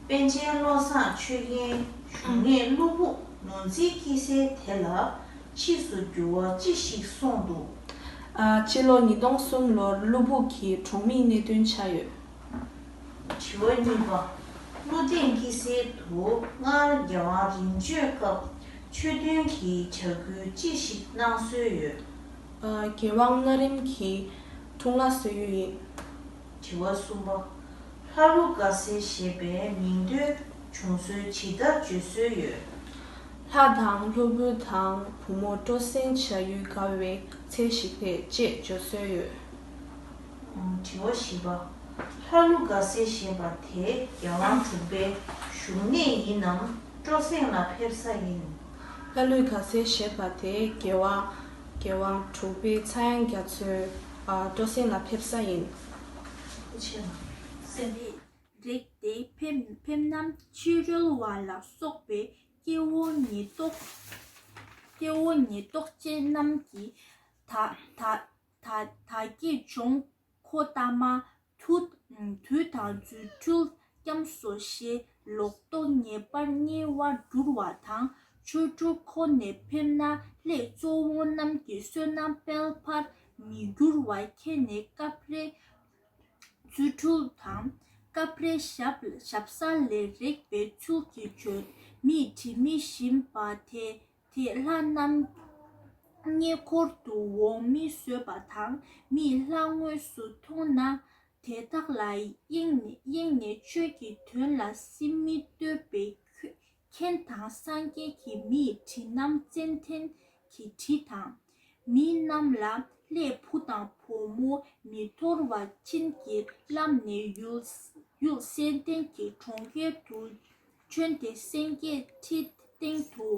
པཎ་ཆེན་བློ་བཟང་ཆོས་རྒྱན་བཞུགས་གནས་ཀླུ་སྦུག་ནོར་འཛིན་སྐྱིད་ཚལ་དེ་ལ་ ཕྱིས་སུ་འགྱུར་བ་ཅི་ཞིག་སོང་འདུག་ཨ། སྤྱི་ལོ་ཉིས་སྟོང་གསུམ་ལོར་གློ་བུར་གྱི་གྲོངས་མིའི་གནད་དོན་ཆགས་ཡོད། དྲི་བ་གཉིས་པ། གློ་སྟེང་དཀྱིལ་སེལ་དུ་སྔར་རྒྱལ་དབང་རིམ་བྱོན་སྐབས་ཆོས་དོན་གྱི་བྱ་འགུལ་ཅི་ཞིག་གནང་སྲོལ་ཡོད། ཨ། རྒྱལ་དབང་གནའ་རིམ་གྱི་འཁྲུངས་ལྷ་གསོལ་ཡུལ་ཡིན། དྲི་བ་གསུམ་པ། ལྷ་ཀླུ་དགའ་ཚལ་ཞེས་པའི་མིང་ཐོའི་བྱུང་སྲོལ་ཇི་ལྟར་བརྗོད་སྲོལ་ཡོད། ལྷ་དང་གློ་བུར་དང་བུ་མོ་སྤྲོ་གསེང་བྱ་ཡུལ་དགའ་བའི་ཚལ་ཞིག་རེད་ཅེས་བརྗོད་སྲོལ་ཡོད། དྲི་བ་བཞི་པ། ལྷ་ཀླུ་དགའ་ཚལ་ཞེས་པ་དེ་རྒྱལ་དབང་དྲུག་པའི་བཞུགས་གནས་ཡིན་ནམ་སྤྲོ་གསེང་ལ་ཕེབས་ས་ཡིན། ལྷ་ཀླུ་དགའ་ཚལ་ཞེས་པ་དེ་རྒྱལ་དབང་རྒྱལ་དབང་དྲུག་པའི་ཚངས་དབྱངས་རྒྱ་མཚོའི་ཨ། སྤྲོ་གསེང་ལ་ཕེབས་ས་ཡིན། ཆེ་བ། ཟེར་རེད། རེད་དེ། ཕེབས་ཕེབས་ནམ་ཕྱི་རོལ་བ་ལ་སོགས་པའི་སྐྱེ་བོ་ཉེན་རྟོག་སྐྱེ་བོ་ཉེན་རྟོག་ཅན་རྣམས་ཀྱིས་ད་ད་ད་ད་གེ་སྦྱོང་ཁོ་ད་མ་དུ་དུས་དང་རྫུ་འཕྲུལ་སྐྱམས་སོ་ཞེས་ལོག་རྟོག་ངེས་པར་རྙེད་པར་འགྱུར་བ་དང་། ཆོ་འཕྲུལ་ཁོ་ནས་ཕེབས་ན་ལྷའི་གཙོ་བོ་རྣམས་ཀྱི་བསོད་ནམས་སྤེལ་བར་མི་འགྱུར་བ་མཁྱེན་ནས་སྐབས་རེ་རྫུ་འཕྲུལ་དང་། སྐབས་རེ་ཞབས་ཞབས་ས་ལས་རེག་པའི་ཚུལ་གྱིས་བྱོན། མིའི་དྲི་མི་ཞིམ་པ་དེ་དེ་ལྷ་རྣམས་རྙེད་བཀུར་དུ་འོང་མི་བཟོད་པ་དང་། མིས་ལྷ་དངོས་སུ་མཐོང་ན་དེ་དག་ལ་གཡེང་ནས་གཡེང་ནས་ཆོས་ཀྱི་དོན་ལ་སེམས་མི་གཏོད་པའི་ཁྱོད། མཁན་དང་སངས་རྒྱས་ཀྱི་མིའི་དྲི་རྣམས་ཙན་དན་གྱི་དྲི་དང་། མི་རྣམས་ལ་ལྷའི་བུ་དང་བུ་མོ་མི་འཐོར་བ་བྱིན་གྱིས་བརླབས་ནས་ཡུལ་ཡུལ་སེམས་ལྡན་གྱི་གྲོང་ཁྱེར་དུ་བྱོན་ཏེ། སེང་གེའི་ཁྲི་སྟེང་དུ་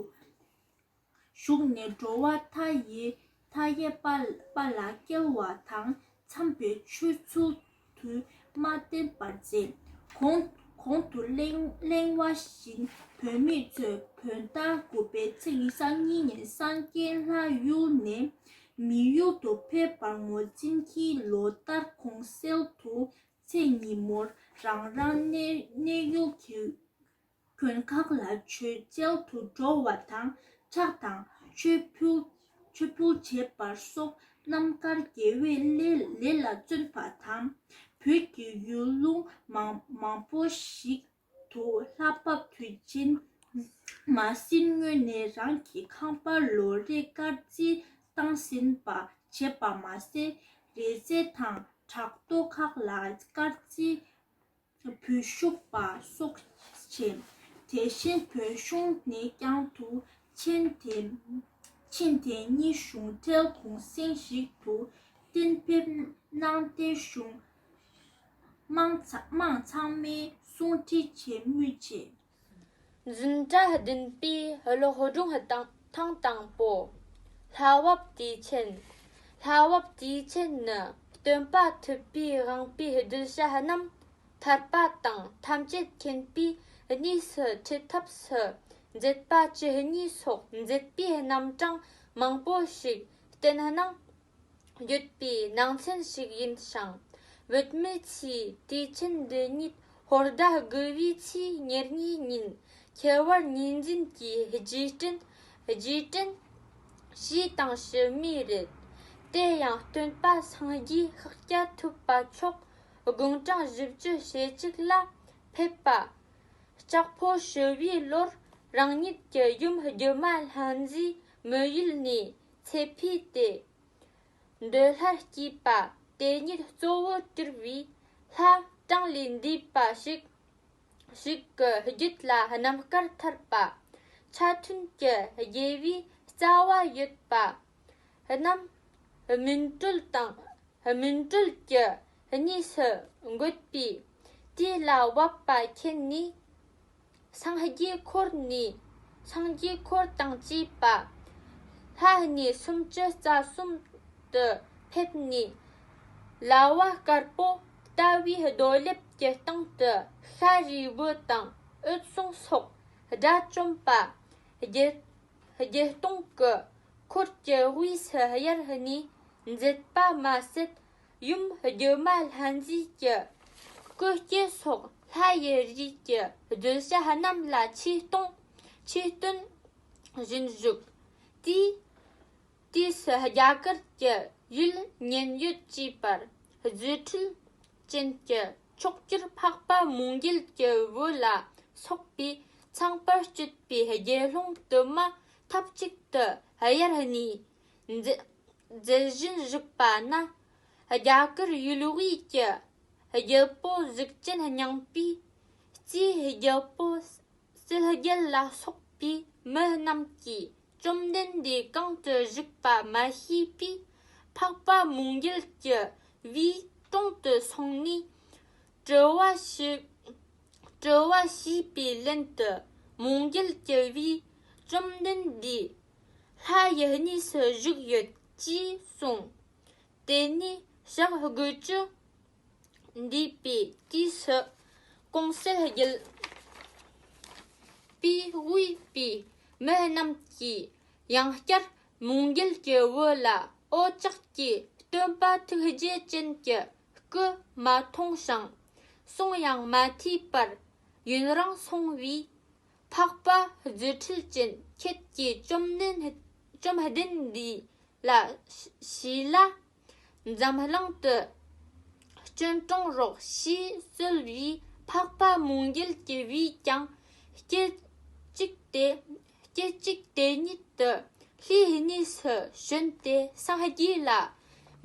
བཞུགས་ནས་འགྲོ་བ་མཐའ་ཡས་མཐའ་ཡས་པ་པ་ལ་སྐྱེལ་བ་དང་། འཚམས་པའི་ཆོས་ཚུལ་དུ་མ་བསྟན་པར་མཛད། གོང་གོང་དུ་གླེང་གླེང་བ་བཞིན་བོད་མི་ཚོས་བོད་ཟླ་དགུ་པའི་ཚེས་ཉི་ཤུ་རྩ་གཉིས་ཉིན་སངས་རྒྱས་ལྷ་ཡུལ་ནས་མི་ཡུལ་དུ་ཕེབས་པར་ངོས་འཛིན་གྱིས། ལོ་ལྟར་གོང་གསལ་དུ་ཚེས་ཉིན་མོར་རང་རང་གནས་གནས་ཡུལ་གྱི་དགོན་ཁག་ལ་མཆོད་མཇལ་དུ་འགྲོ་བ་དང་། ཕྱག་དང་མཆོད་ཕུལ་མཆོད་ཕུལ་བྱེད་པ་སོགས་རྣམ་དཀར་དགེ་བའི་ལས་ལས་ལ་བརྩོན་པ་དང་། བོད་ཀྱི་ཡུལ་ལུང་མང་མང་པོ་ཞིག་ཏུ་ལྷ་བབས་དུས་ཆེན་མ་ཟིན་སྔོན་ནས་རང་གི་ཁང་པར་ལོ་རེའི་སྐར་རྩིས་བཏང་ཟིན་པ་བྱེད་པ་མ་ཟད། རས་རྩེ་དང་བྲག་རྡོ་ཁག་ལ་སྐར་རྩིས་འབུལ་ཞུགས་པ་སོགས་བྱས། དེ་བཞིན་བོད་གཞུང་ནས་ཀྱང་དུ་ཆེན་དེ་ཆེན་དེ་ཉིད་གཞུང་འབྲེལ་གུང་སེང་ཞིག་ཏུ་གཏན་འབེབས་གནང་སྟེ། གཞུང་དམངས་ཚ་དམངས་ཚང་མས་གསུང་འཕྲིན་བྱེད་མུས་བྱས། འཛིན་གྲྭ་བདུན་པའི་ཀློག་སྒྲུང་དང་ཐེངས་དང་པོ། ལྷ་བབས་དུས་ཆེན། ལྷ་བབས་དུས་ཆེན་ནི་སྟོན་པ་ཐུབ་པའི་དབང་པོའི་གདུལ་བྱ་རྣམས་ཐར་པ་དང་ཐམས་ཅད་མཁྱེན་པའི་གནས་སུ་ཁྲིད་ཐབས་སུ་མཛད་པ་བཅུ་གཉིས་སོགས་མཛད་པའི་རྣམ་གྲངས་མང་པོ་ཞིག་བསྟན་གནང་ཡོད་པའི་ནང་ཚན་ཞིག་ཡིན་ཞིང་། བོད་མི་ཚོས་དུས་ཆེན་འདི་ཉིད་ཧོར་ཟླ་དགུ་པའི་ཚེས་ཉེར་གཉིས་ཉིན་ཁྱད་པར་གཉིས་འཛིན་གྱི་རྗེས་དྲན་རྗེས་དྲན་ཞེས་དང་ཞུ་མུས་རེད། དེ་ཡང་སྟོན་པ་སངས་རྒྱས་ཤཱཀྱ་ཐུབ་པ་མཆོག་དགུང་གྲངས་བཞི་བཅུ་ཞེ་གཅིག་ལ་ཕེབས་པ། ལྕགས་ཕོ་ཞི་བའི་ལོར་རང་ཉིད་ཀྱི་ཡུམ་སྒྱུ་མ་ལྷ་མཛེས་མི་ཡུལ་ནས་ཚེ་འཕོས་ཏེ། འདོད་ལྷར་སྐྱེས་པ་དེ་ཉིད་གཙོ་བོར་གྱུར་པའི་ལྷ་གྲངས་ལས་འདས་པ་ཞིག་ཞིག་གི་རྒྱུད་ལ་རྣམ་དཀར་ཐར་པ། ཆ་མཐུན་གྱི་དགེ་བའི་རྩ་བ་ཡོད་པ་རྣམས་སྨིན་གྲོལ་དང་། སྨིན་གྲོལ་གྱི་གནས་སུ་འགོད་པས། དེ་ལ་བབ་པ་མཁྱེན་ནས། སངས་རྒྱས་འཁོར་ནས་སངས་རྒྱས་འཁོར་དང་བཅས་པ་ལྷ་གནས་སུམ་ཅུ་རྩ་གསུམ་དུ་ཕེབས་ནས། ལྭ་བ་དཀར་པོ་ལྟ་བུའི་རྡོ་ལེབ་ཀྱི་སྟེང་དུ་ཤ་རུས་པ་དང་འོད་སྲུང་སོགས་དགྲ་བཅོམ་པ། རྒྱལ་རྒྱལ་སྟོང་གི་འཁོར་གྱི་དབུས་སུ་དབྱར་གནས་མཛད་པ་མ་ཟད། ཡུམ་སྒྱུ་མ་ལྷ་མཛེས་ཀྱི་སྐུ་སྐྱེ་སོགས་ལྷ་ཡི་རིགས་ཀྱི་གདུལ་བྱ་རྣམས་ལ་ཆོས་སྟོན་ཆོས་སྟོན་བཞིན་བཞུགས། དེའི་ དུས་སུ་རྒྱ་གར་གྱི་ཡུལ་ཉེན་ཡོད་ཅེས་པར་རྫུ་འཕྲུལ་ཅན་གྱི་མཆོག་གྱུར་འཕགས་པ་མོའུ་འགལ་གྱི་བུ་ལ་སོགས་པའི་ཚངས་པར་སྤྱོད་པའི་དགེ་སློང་དུ་མ་ཐབས་ཅིག་ཏུ་དབྱར་གནས་མཛད་མཛད་བཞིན་བཞུགས་པ་ན། རྒྱ་གར་ཡུལ་དབུས་ཀྱི་རྒྱལ་པོ་གཟུགས་ཅན་སྙིང་པོའི་རྩིའི་རྒྱལ་པོ་གསལ་རྒྱལ་ལ་སོགས་པའི་མི་རྣམས་ཀྱིས་བཅོམ་ལྡན་འདས་གང་དུ་བཞུགས་པ་མ་ཤེས་པས། འཕགས་པ་མོའུ་འགལ་གྱི་བུའི་དྲུང་དུ་སོང་ནས་དྲི་བ་ཞུ། དྲི་བ་ཞུས་པའི་ལན་དུ། མོའུ་འགལ་གྱི་བུས་བཅོམ་ལྡན་འདས་ལྷ་ཡི་གནས་སུ་བཞུགས་ཡོད་ཅེས་གསུངས། དེ་ནས་ཞག་དགུ་བཅུ་འདས་པའི་དུས་སུ་གོང་གསལ་རྒྱལ་པོས་དབུས་པའི་མི་རྣམས་ཀྱིས་ཡང་བསྐྱར་མོའུ་འགལ་གྱི་བུ་ལ། འོ་ཅག་གིས་སྟོན་པ་ཐུགས་རྗེ་ཅན་གྱི་སྐུ་མ་མཐོང་ཞིང་གསུང་ཡང་མ་ཐོས་པར་ཡུན་རིང་སོང་བས། འཕགས་པ་རྫུ་འཕྲུལ་ཅན་ཁྱེད་ཀྱིས་བཅོམ་ལྡན་བཅོམ་ལྡན་འདས་ལ་ཞུས་ལ། འཛམ་གླིང་དུ་སྤྱན་དྲངས་རོགས་ཞེས་གསོལ་བས། འཕགས་པ་མོའུ་འགལ་གྱི་བུས་ཀྱང་སྐད་ཅིག་དེ་སྐད་ཅིག་དེ་ཉིད་དུ་ལྷའི་གནས་སུ་བྱོན་ཏེ་སངས་རྒྱས་ལ།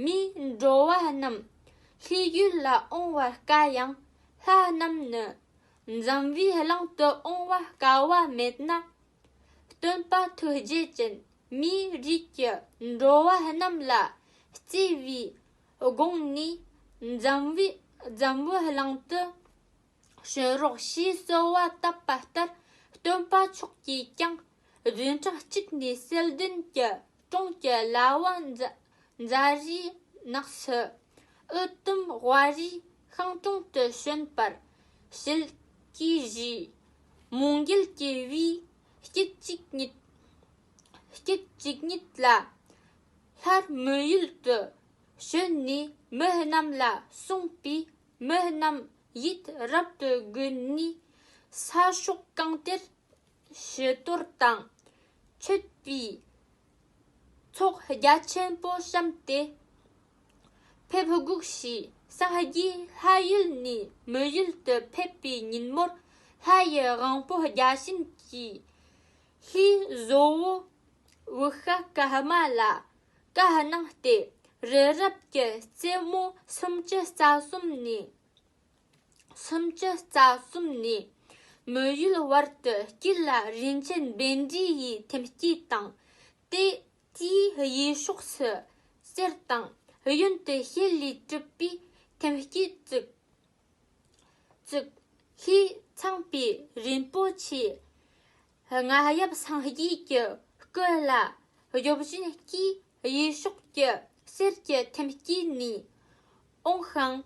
མིའི་འགྲོ་བ་རྣམས་ལྷའི་ཡུལ་ལ་འོང་བར་དཀའ་ཡང་། ལྷ་རྣམས་ནི་འཛམ་བུའི་གླིང་དུ་འོང་བ་དཀའ་བ་མེད་ན། སྟོན་པ་ཐུགས་རྗེ་ཅན་མིའི་རིགས་ཀྱི་འགྲོ་བ་རྣམས་ལ་བརྩེ་བའི་དགོངས་ནས། འཛམ་བུའི་འཛམ་བུའི་གླིང་དུ་བྱོན་རོགས་ཞེས་གསོལ་བ་བཏབ་པ་ལྟར། སྟོན་པ་མཆོག་གིས་ཀྱང་བདུན་ཕྲག་གཅིག་ནས་གསལ་ལྡན་གྱི་གྲོང་གི་ལ་བ་མཛའ་མཛའ་རའི་ནགས་སུ་འུ་དུམ་ཝཱ་རའི་ཤིང་དྲུང་དུ་བྱོན་པར་ཞལ་གྱིས་བཞེས། མོའུ་འགལ་གྱི་བུས་སྐད་ཅིག་ཉིད་སྐད་ཅིག་ཉིད་ལ་སླར་མི་ཡུལ་དུ་བྱོན་ནས་མི་རྣམས་ལ་གསུངས་པས། མི་རྣམས་ཡིད་རབ་ཏུ་འགུལ་ནས་ས་ཕྱོགས་གང་དེར་ཞི་དོར་དང་མཆོད་པའི་ཚོགས་རྒྱ་ཆེན་པོ་བཤམས་ཏེ་ཕེབས་སྒུག་བྱས། སངས་རྒྱས་ལྷ་ཡུལ་ནས་མི་ཡུལ་དུ་ཕེབས་པའི་ཉིན་མོར། ལྷ་ཡི་དབང་པོ་བརྒྱ་བྱིན་གྱིས་ལྷའི་བཟོ་བོ་བུ་ཤ་ཀ་མ་ལ་བཀའ་གནང་སྟེ། རི་རབ་ཀྱི་རྩེ་མོ་སུམ་ཅུ་རྩ་གསུམ་ནས། སུམ་ཅུ་རྩ་གསུམ་ནས་མི་ཡུལ་བར་དུ་དཀྱིལ་ལ་རིན་ཆེན་བཻ་ཌཱི་ཡི་ཐེམ་སྐས་དང་། དེ་དེའི་གཡས་ཕྱོགས་སུ་གསེར་དང་གཡོན་དུ་ཤེལ་ལས་གྲུབ་པའི་ཐེམ་སྐས་བཙུགས། བཙུགས། ལྷའི་ཚངས་པའི་རིན་པོ་ཆེ་རྔ་ཡབ་སངས་རྒྱས་ཀྱི་སྐུ་ལ་གཡོ་བཞིན་སྐུའི་གཡས་ཕྱོགས་ཀྱི་གསེར་གྱི་ཐེམ་སྐས་ནས་འོངས་ཤིང་།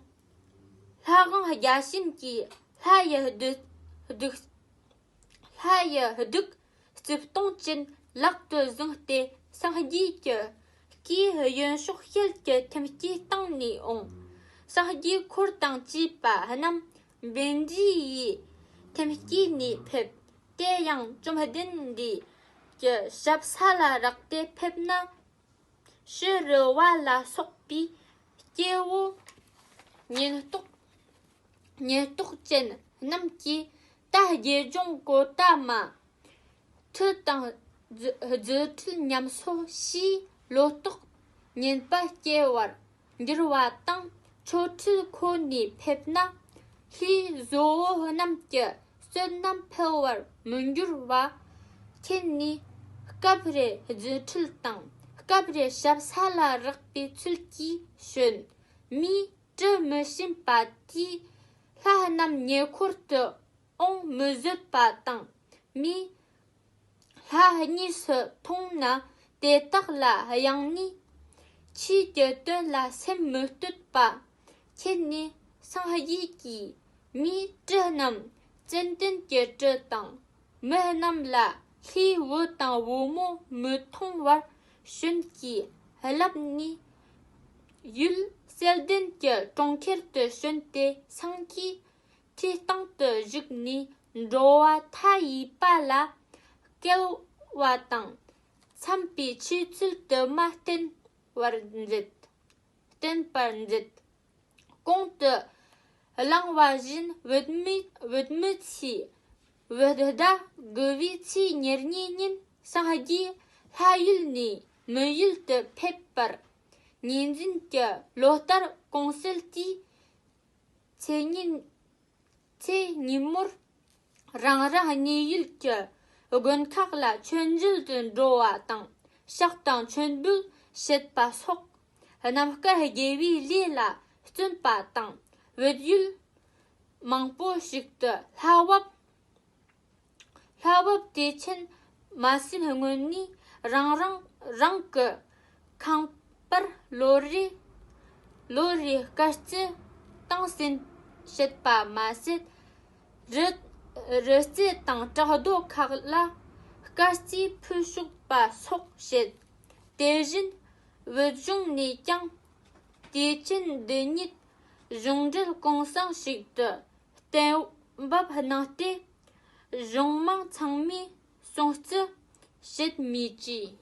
ལྷ་དབང་བརྒྱ་བྱིན་གྱིས་ལྷ་ཡི་གདུགས་གདུགས་ལྷ་ཡི་གདུགས་རྩིབས་སྟོང་ཅན་ལག་ཏུ་བཟུང་སྟེ། སངས་རྒྱས་ཀྱི་སྐུའི་གཡོན་ཕྱོགས་ཤེལ་གྱི་ཐེམ་སྐས་སྟེང་ནས་འོངས། སངས་རྒྱས་འཁོར་དང་བཅས་པ་རྣམས་བཻ་ཌཱི་ཡི་ཐེམ་སྐས་ནས་ཕེབས། དེ་ཡང་བཅོམ་ལྡན་འདས་ཀྱི་ཞབས་ས་ལ་རེག་སྟེ་ཕེབས་ན། ཕྱི་རོལ་བ་ལ་སོགས་པའི་སྐྱེ་བོ་ཉེན་རྟོག་ཉེན་རྟོག་ཅན་རྣམས་ཀྱིས། ད་དགེ་སྦྱོང་གོ་ཏ་མ། ཁྲུས་དང་རྫུ་རྫུ་འཕྲུལ་ཉམས་སོ་ཞེས་ལོ་ཏོག་ངན་པ་སྐྱེ་བར་འགྱུར་བ་དང་། ཆོ་འཕྲུལ་ཁོ་ནས་ཕེབས་ན། ལྷའི་བཟོ་བོ་རྣམས་ཀྱི་བསོད་ནམས་འཕེལ་བར་མི་འགྱུར་བ་མཁྱེན་ནས། སྐབས་རེ་རྫུ་འཕྲུལ་དང་། སྐབས་རེ་ཞབས་ས་ལ་རེག་པའི་ཚུལ་གྱིས་བྱོན། མིས་དྲི་མི་ཞིམ་པ་དེས་ལྷ་རྣམས་ཉེ་འཁོར་དུ་འོང་མི་བཟོད་པ་དང་། མིས་ལྷ་གཉིས་སུ་མཐོང་ན་དེ་དག་ལ་གཡེང་ནས་ཆོས་ཀྱི་དོན་ལ་སེམས་མི་གཏོད་པ་མཁྱེན་ནས། སངས་རྒྱས་ཀྱིས་མིའི་དྲི་རྣམས་ཙན་དན་གྱི་དྲི་དང་། མི་རྣམས་ལ་ལྷའི་བུ་དང་བུ་མོ་མི་མཐོང་བར་བྱོན་གྱིས་བསླབས་ནས། ཡུལ་གསལ་ལྡན་གྱི་གྲོང་ཁྱེར་དུ་བྱོན་ཏེ། སངས་རྒྱས་ཁྲི་སྟེང་དུ་བཞུགས་ནས་འགྲོ་བ་མཐའ་ཡས་པ་ལ་སྐལ་བ་དང་ འཚམས་པའི་ཆོས་ཚུལ་དུ་མ་བསྟན་པར་མཛད། བསྟན་པར་མཛད། གོང་དུ་གླེང་བ་བཞིན་བོད་མི་བོད་མི་ཚོས་བོད་ཟླ་དགུ་བའི་ཚེས་ཉེར་གཉིས་ཉིན་སངས་རྒྱས་ལྷ་ཡུལ་ནས་མི་ཡུལ་དུ་ཕེབས་པར་ངོས་འཛིན་གྱི་ལོ་ལྟར་གོང་གསལ་དུས་ཚེས་ཉིན་ཚེས་ཉིན་མོར་རང་རང་གནས་ཡུལ་གྱི་དགོན་ཁག་ལ་མཆོད་མཇལ་དུ་འགྲོ་བ་དང་ཕྱག་དང་མཆོད་འབུལ་བྱེད་པ་སོགས་རྣམ་དཀར་དགེ་བའི་ལས་ལ་བརྩོན་པ་དང་བོད་ཡུལ་མང་པོ་ཞིག་ཏུ་ལྷ་བབས། ལྷ་བབས་དུས་ཆེན་མ་ཟིན་སྔོན་ནས་རང་རང་རང་གི་ཁང་པར་ལོ་རེ་ལོ་རེའི་དཀར་རྩི་བཏང་ཟིན་བྱེད་པ་མ་ཟད། རི་རི་རྩེ་དང་བྲག་རྡོ་ཁག་ལ་དཀར་རྩི་ཕུལ་བཞུགས་པ་སོགས་བྱེད། དེ་བཞིན་བོད་གཞུང་ནས་ཀྱང་དུས་ཆེན་འདི་ཉིད་གཞུང་འབྲེལ་གུང་སེང་ཞིག་ཏུ་གཏན་འབེབས་གནང་སྟེ། གཞུང་མང་ཚང་མས་སྲུང་བརྩི་བྱེད་མུས་ཀྱིས།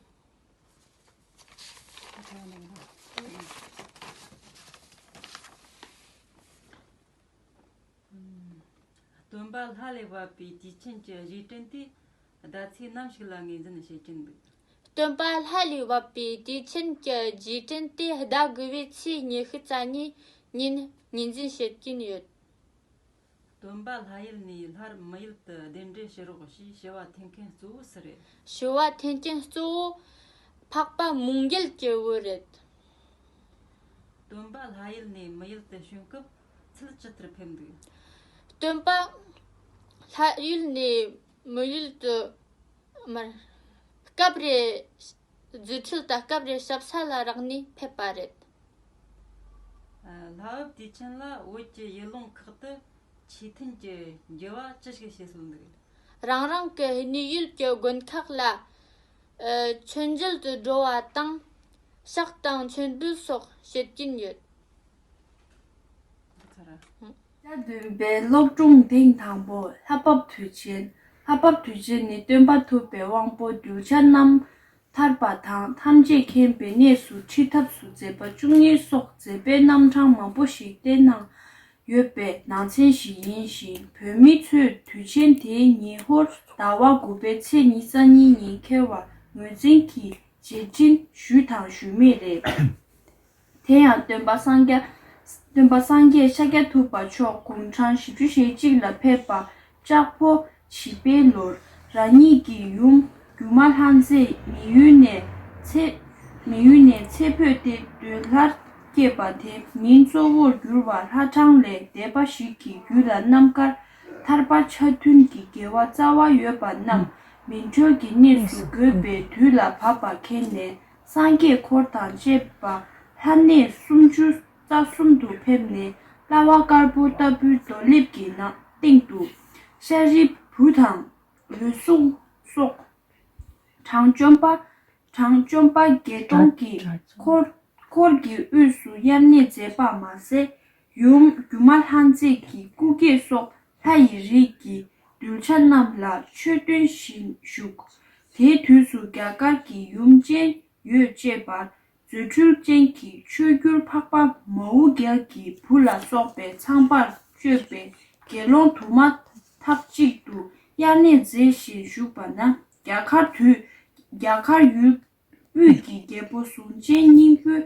སྟོན་པ་ལྷ་ལས་བབས་པའི་དུས་ཆེན་གྱི་རྗེས་དྲན་དེ་ཟླ་ཚེས་ནམ་ཞིག་ལ་ངོས་འཛིན་བྱེད་ཀྱིན་འདུག་སྟོན་པ་ལྷ་ལས་བབས་པའི་དུས་ཆེན་གྱི་རྗེས་དྲན་དེ་ཟླ་དགུ་བའི་ཚེས་ཉི་ཤུ་རྩ་གཉིས་ཉིན་ངོས་འཛིན་བྱེད་ཀྱིན་ཡོད། སྟོན་པ་ལྷ་ཡུལ་ནས་སླར་མི་ཡུལ་དུ་གདན་འདྲེན་ཞུ་རོགས་ཞེས་ཞུ་བ་འཐེན་མཁན་གཙོ་བོ་སུ་རེད། ཞུ་བ་འཐེན་མཁན་གཙོ་བོ་འཕགས་པ་མོའུ་འགལ་གྱི་བུ་རེད། སྟོན་པ་ལྷ་ཡུལ་ནས་མི་ཡུལ་དུ་བྱོན་སྐབས་ཚུལ་ཇི་ལྟར་ཕེབས་འདུག་སྟོན་པ་ལྷ་ཡུལ་ནས་མི་ཡུལ་དུ་མར་སྐབས་རེ་རྫུ་འཕྲུལ་དང་སྐབས་རེ་ཞབས་ས་ལ་རག་ནས་ཕེབས་པ་རེད། ལྷ་བབས་དུས་ཆེན་ལ་བོད་ཀྱི་ཡུལ་ལུང་ཁག་ཏུ་ཆོས་ཐུན་གྱི་འགྱུར་བ་ཅི་ཞིག་བྱེད་སྲོལ་འདུག་རང་རང་གི་གནས་ཡུལ་གྱི་དགོན་ཁག་ལ་མཆོད་མཇལ་དུ་འགྲོ་བ་དང་ཕྱག་དང་མཆོད་འབུལ་སོགས་བྱེད་ཀྱིན་ཡོད། ད་འདོན་པའི་སློབ་སྦྱོང་ཐེངས་དང་པོ། ལྷ་བབས་དུས་ཆེན། ལྷ་བབས་དུས་ཆེན་ནི་སྟོན་པ་ཐུབ་པའི་དབང་པོ་གདུལ་བྱ་རྣམས་ཐར་པ་དང་ཐམས་ཅད་མཁྱེན་པའི་གནས་སུ་ཁྲིད་ཐབས་སུ་མཛད་པ་བཅུ་གཉིས་སོགས་མཛད་པའི་རྣམ་གྲངས་མང་པོ་ཞིག་བསྟན་གནང་ཡོད་པའི་ནང་ཚན་ཞིག་ཡིན་ཞིང་། བོད་མི་ཚོས་དུས་ཆེན་དེའི་ཉི་ཧོར་ཟླ་བ་དགུ་པའི་ཚེས་ཉི་ཤུ་རྩ་གཉིས་ཉིན་འཁེལ་བར་ངོས་འཛིན་གྱིས་རྗེས་དྲན་ཞུས་དང་ཞུས་མུས་རེད། དེ་ཡང་སྟོན་པ་སངས་རྒྱས། སྟོན་པ་སངས་རྒྱས་ཤཱཀྱ་ཐུབ་པ་མཆོག་དགུང་གྲངས་བཞི་བཅུ་ཞེ་གཅིག་ལ་ཕེབས་པ་ལྕགས་ཕོ་བྱིས་པའི་ལོར་རང་ཉིད་ཀྱི་ཡུམ་སྒྱུ་མ་ལྷ་མཛེས་མི་ཡུལ་ནས་ཚེ་མི་ཡུལ་ནས་ཚེ་འཕོས་ཏེ་འདོད་ལྷར་སྐྱེས་པ་དེ་ཉིད་གཙོ་བོར་གྱུར་པ་ལྷ་གྲངས་ལས་འདས་པ་ཞིག་གི་རྒྱུད་ལ་རྣམ་དཀར་ཐར་པ་ཆ་མཐུན་གྱི་དགེ་བ་རྩ་བ་ཡོད་པ་རྣམས་སྨིན་གྲོལ་གྱི་གནས་སུ་འགོད་པའི་དུས་ལ་བབ་པ་མཁྱེན་ནས། སངས་རྒྱས་འཁོར་དང་བཅས་པ་ལྷ་གནས་སུམ་ཅུ་རྩ་གསུམ་དུ་ཕེབས་ནས། ལྟ་བ་དཀར་པོ་ལྟ་བུའི་རྡོ་ལེབ་ཀྱི་ནང་སྟེང་དུ་ཤཱ་རིའི་བུ་དང་འོད་སྲུང་སོགས་དྲང་བཅོམ་པ་དྲང་བཅོམ་པ་བརྒྱད་སྟོང་གི་འཁོར་འཁོར་གྱི་དབུས་སུ་དབྱར་གནས་མཛད་པ་མ་ཟད། ཡུམ་སྒྱུ་མ་ལྷ་མཛེས་ཀྱི་སྐུ་སྐྱེ་སོགས་ལྷ་ཡི་རིགས་ཀྱི་གདུལ་བྱ་རྣམས་ལ་ཆོས་སྟོན་བཞིན་བཞུགས། དེའི་དུས་སུ་རྒྱ་གར་གྱི་ཡུམ་ཅན་ཡོད་ཅེས་པར་རྫུ་འཕྲུལ་ཅན་གྱི་ཆོས་བརྒྱུད་འཕགས་པ་མོའུ་འགལ་གྱི་བུ་ལ་སོགས་པའི་ཚངས་པར་སྤྱོད་པའི་དགེ་སློང་དུ་མ་ཐག་གཅིག་ཏུ་དབྱར་གནས་མཛད་བཞིན་བཞུགས་པ་ན། རྒྱ་གར་དུས་རྒྱ་གར་ཡུལ་དབུས་ཀྱི་རྒྱལ་པོ་གཟུངས་ཅན་སྙིང་པོས་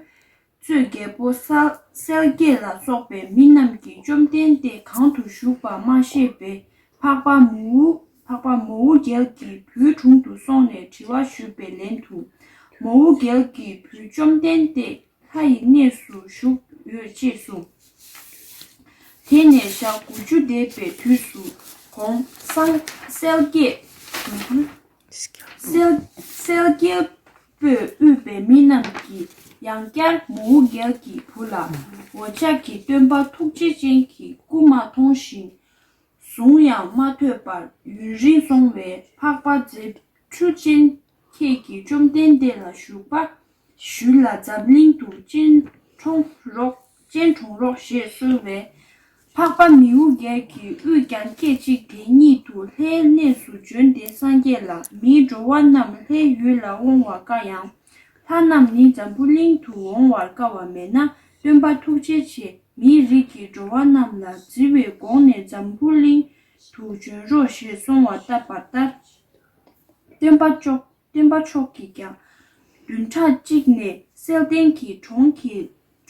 གཙོས་རྒྱལ་པོ་གསལ་གསལ་རྒྱལ་ལ་སོགས་པའི་མི་རྣམས་ཀྱིས་བཅོམ་ལྡན་འདས་གང་དུ་བཞུགས་པ་མ་ཤེས་པས། འཕགས་པ་མོའུ་འཕགས་པ་མོའུ་འགལ་གྱི་བུའི་དྲུང་དུ་སོང་ནས་དྲི་བ་ཞུས་པའི་ལན་དུ། མོའུ་འགལ་གྱི་བུས་བཅོམ་ལྡན་འདས་ལྷ་ཡི་གནས་སུ་བཞུགས་ཡོད་ཅེས་གསུངས། དེ་ནས་ཞག་དགུ་བཅུ་འདས་པའི་དུས་སུ་གོང་སངས་གསལ་རྒྱལ་གསལ་གསལ་རྒྱལ་པོས་དབུས་པའི་མི་རྣམས་ཀྱིས་ཡང་བསྐྱར་མོའུ་འགལ་གྱི་བུ་ལ། འོ་ཅག་གི་སྟོན་པ་ཐུགས་རྗེ་ཅན་གྱི་སྐུ་མ་མཐོང་ཞིང་། གཟུངས་ཡང་མ་ཐོས་པར་ཡུན་རིང་སོང་བས། འཕགས་པ་རྫུ་འཕྲུལ་ཅན་ཁྱེད་ཀྱིས་བཅོམ་ལྡན་འདས་ལ་ཞུ་བ་ཞུས་ལ། འཛམ་གླིང་དུ་སྤྱན་འདྲེན་རོགས་སྤྱན་འདྲེན་རོགས་ཞེས་གསོལ་བས། འཕགས་པ་མིའུ་འགལ་གྱི་དབུས་ཀྱང་སྐད་ཅིག་དེ་ཉིད་དུ་ལྷའི་གནས་སུ་བྱོན་ཏེ། སངས་རྒྱས་ལ། མིའི་འགྲོ་བ་རྣམས་ལྷའི་ཡུལ་ལ་འོང་བར་དཀའ་ཡང་། ལྷ་རྣམས་ནི་འཛམ་བུ་གླིང་དུ་འོང་བར་དཀའ་བ་མེད་ན། སྟོན་པ་ཐུགས་རྗེ་ཆེ། མིའི་རིགས་ཀྱི་འགྲོ་བ་རྣམས་ལ་བརྩེ་བའི་དགོངས་ནས་འཛམ་བུ་གླིང་དུ་བྱོན་རོགས་ཞེས་གསོལ་བ་བཏབ་པ་ལྟར། སྟོན་པ་མཆོག་སྟོན་པ་མཆོག་གིས་ཀྱང་བདུན་ཕྲག་གཅིག་ནས་བསིལ་ལྡན་གྱི་གྲོང་གི་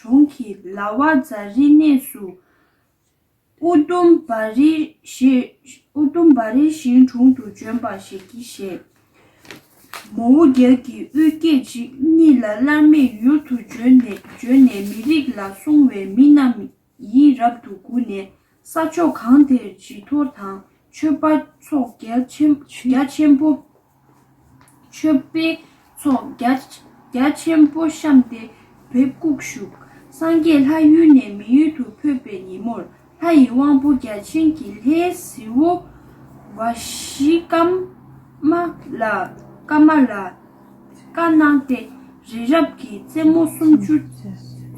གྲོང་གི་ལ་བ་ཛ་རི་གནས་སུ། ཨུ་དུམ་བ་རི་ཞེས་ཨུ་དུམ་བ་རི་ཞིང་དྲུང་དུ་བྱོན་པ་ཞིག་གིས་བཤད། མོའུ་འགལ་གྱི་དབུས་སྐད་ཅིག་གཉིས་ལ་སླར་མེད་ཡུལ་དུ་བྱོན་ནས་བྱོན་ནས་མི་རིགས་ལ་སྲུང་བའི་མི་རྣམས་ཡིད་རབ་ཏུ་མགུ་ནས། ས་ཕྱོགས་གང་དེར་བྱི་ཐོར་དང་མཆོད་པ་ཚོགས་རྒྱ་ཆེན་རྒྱ་ཆེན་པོ། མཆོད་པའི་ཚོགས་རྒྱ་རྒྱ་ཆེན་པོ་བཤམས་ཏེ་བེབས་བཀུག་བཞུགས། སངས་རྒྱས་ལྷ་ཡུལ་ནས་མི་ཡུལ་དུ་ཕེབས་པའི་ཉིན་མོར། ལྷ་ཡི་དབང་པོ་བརྒྱ་བྱིན་གྱིས་ལྷའི་གཟི་འོག་ཝ་ཤི་ཀ་མ་ལ་ཀ་མ་ལ་བཀའ་གནང་སྟེ། རི་རབ་ཀྱི་རྩེ་མོ་སུམ་ཅུ་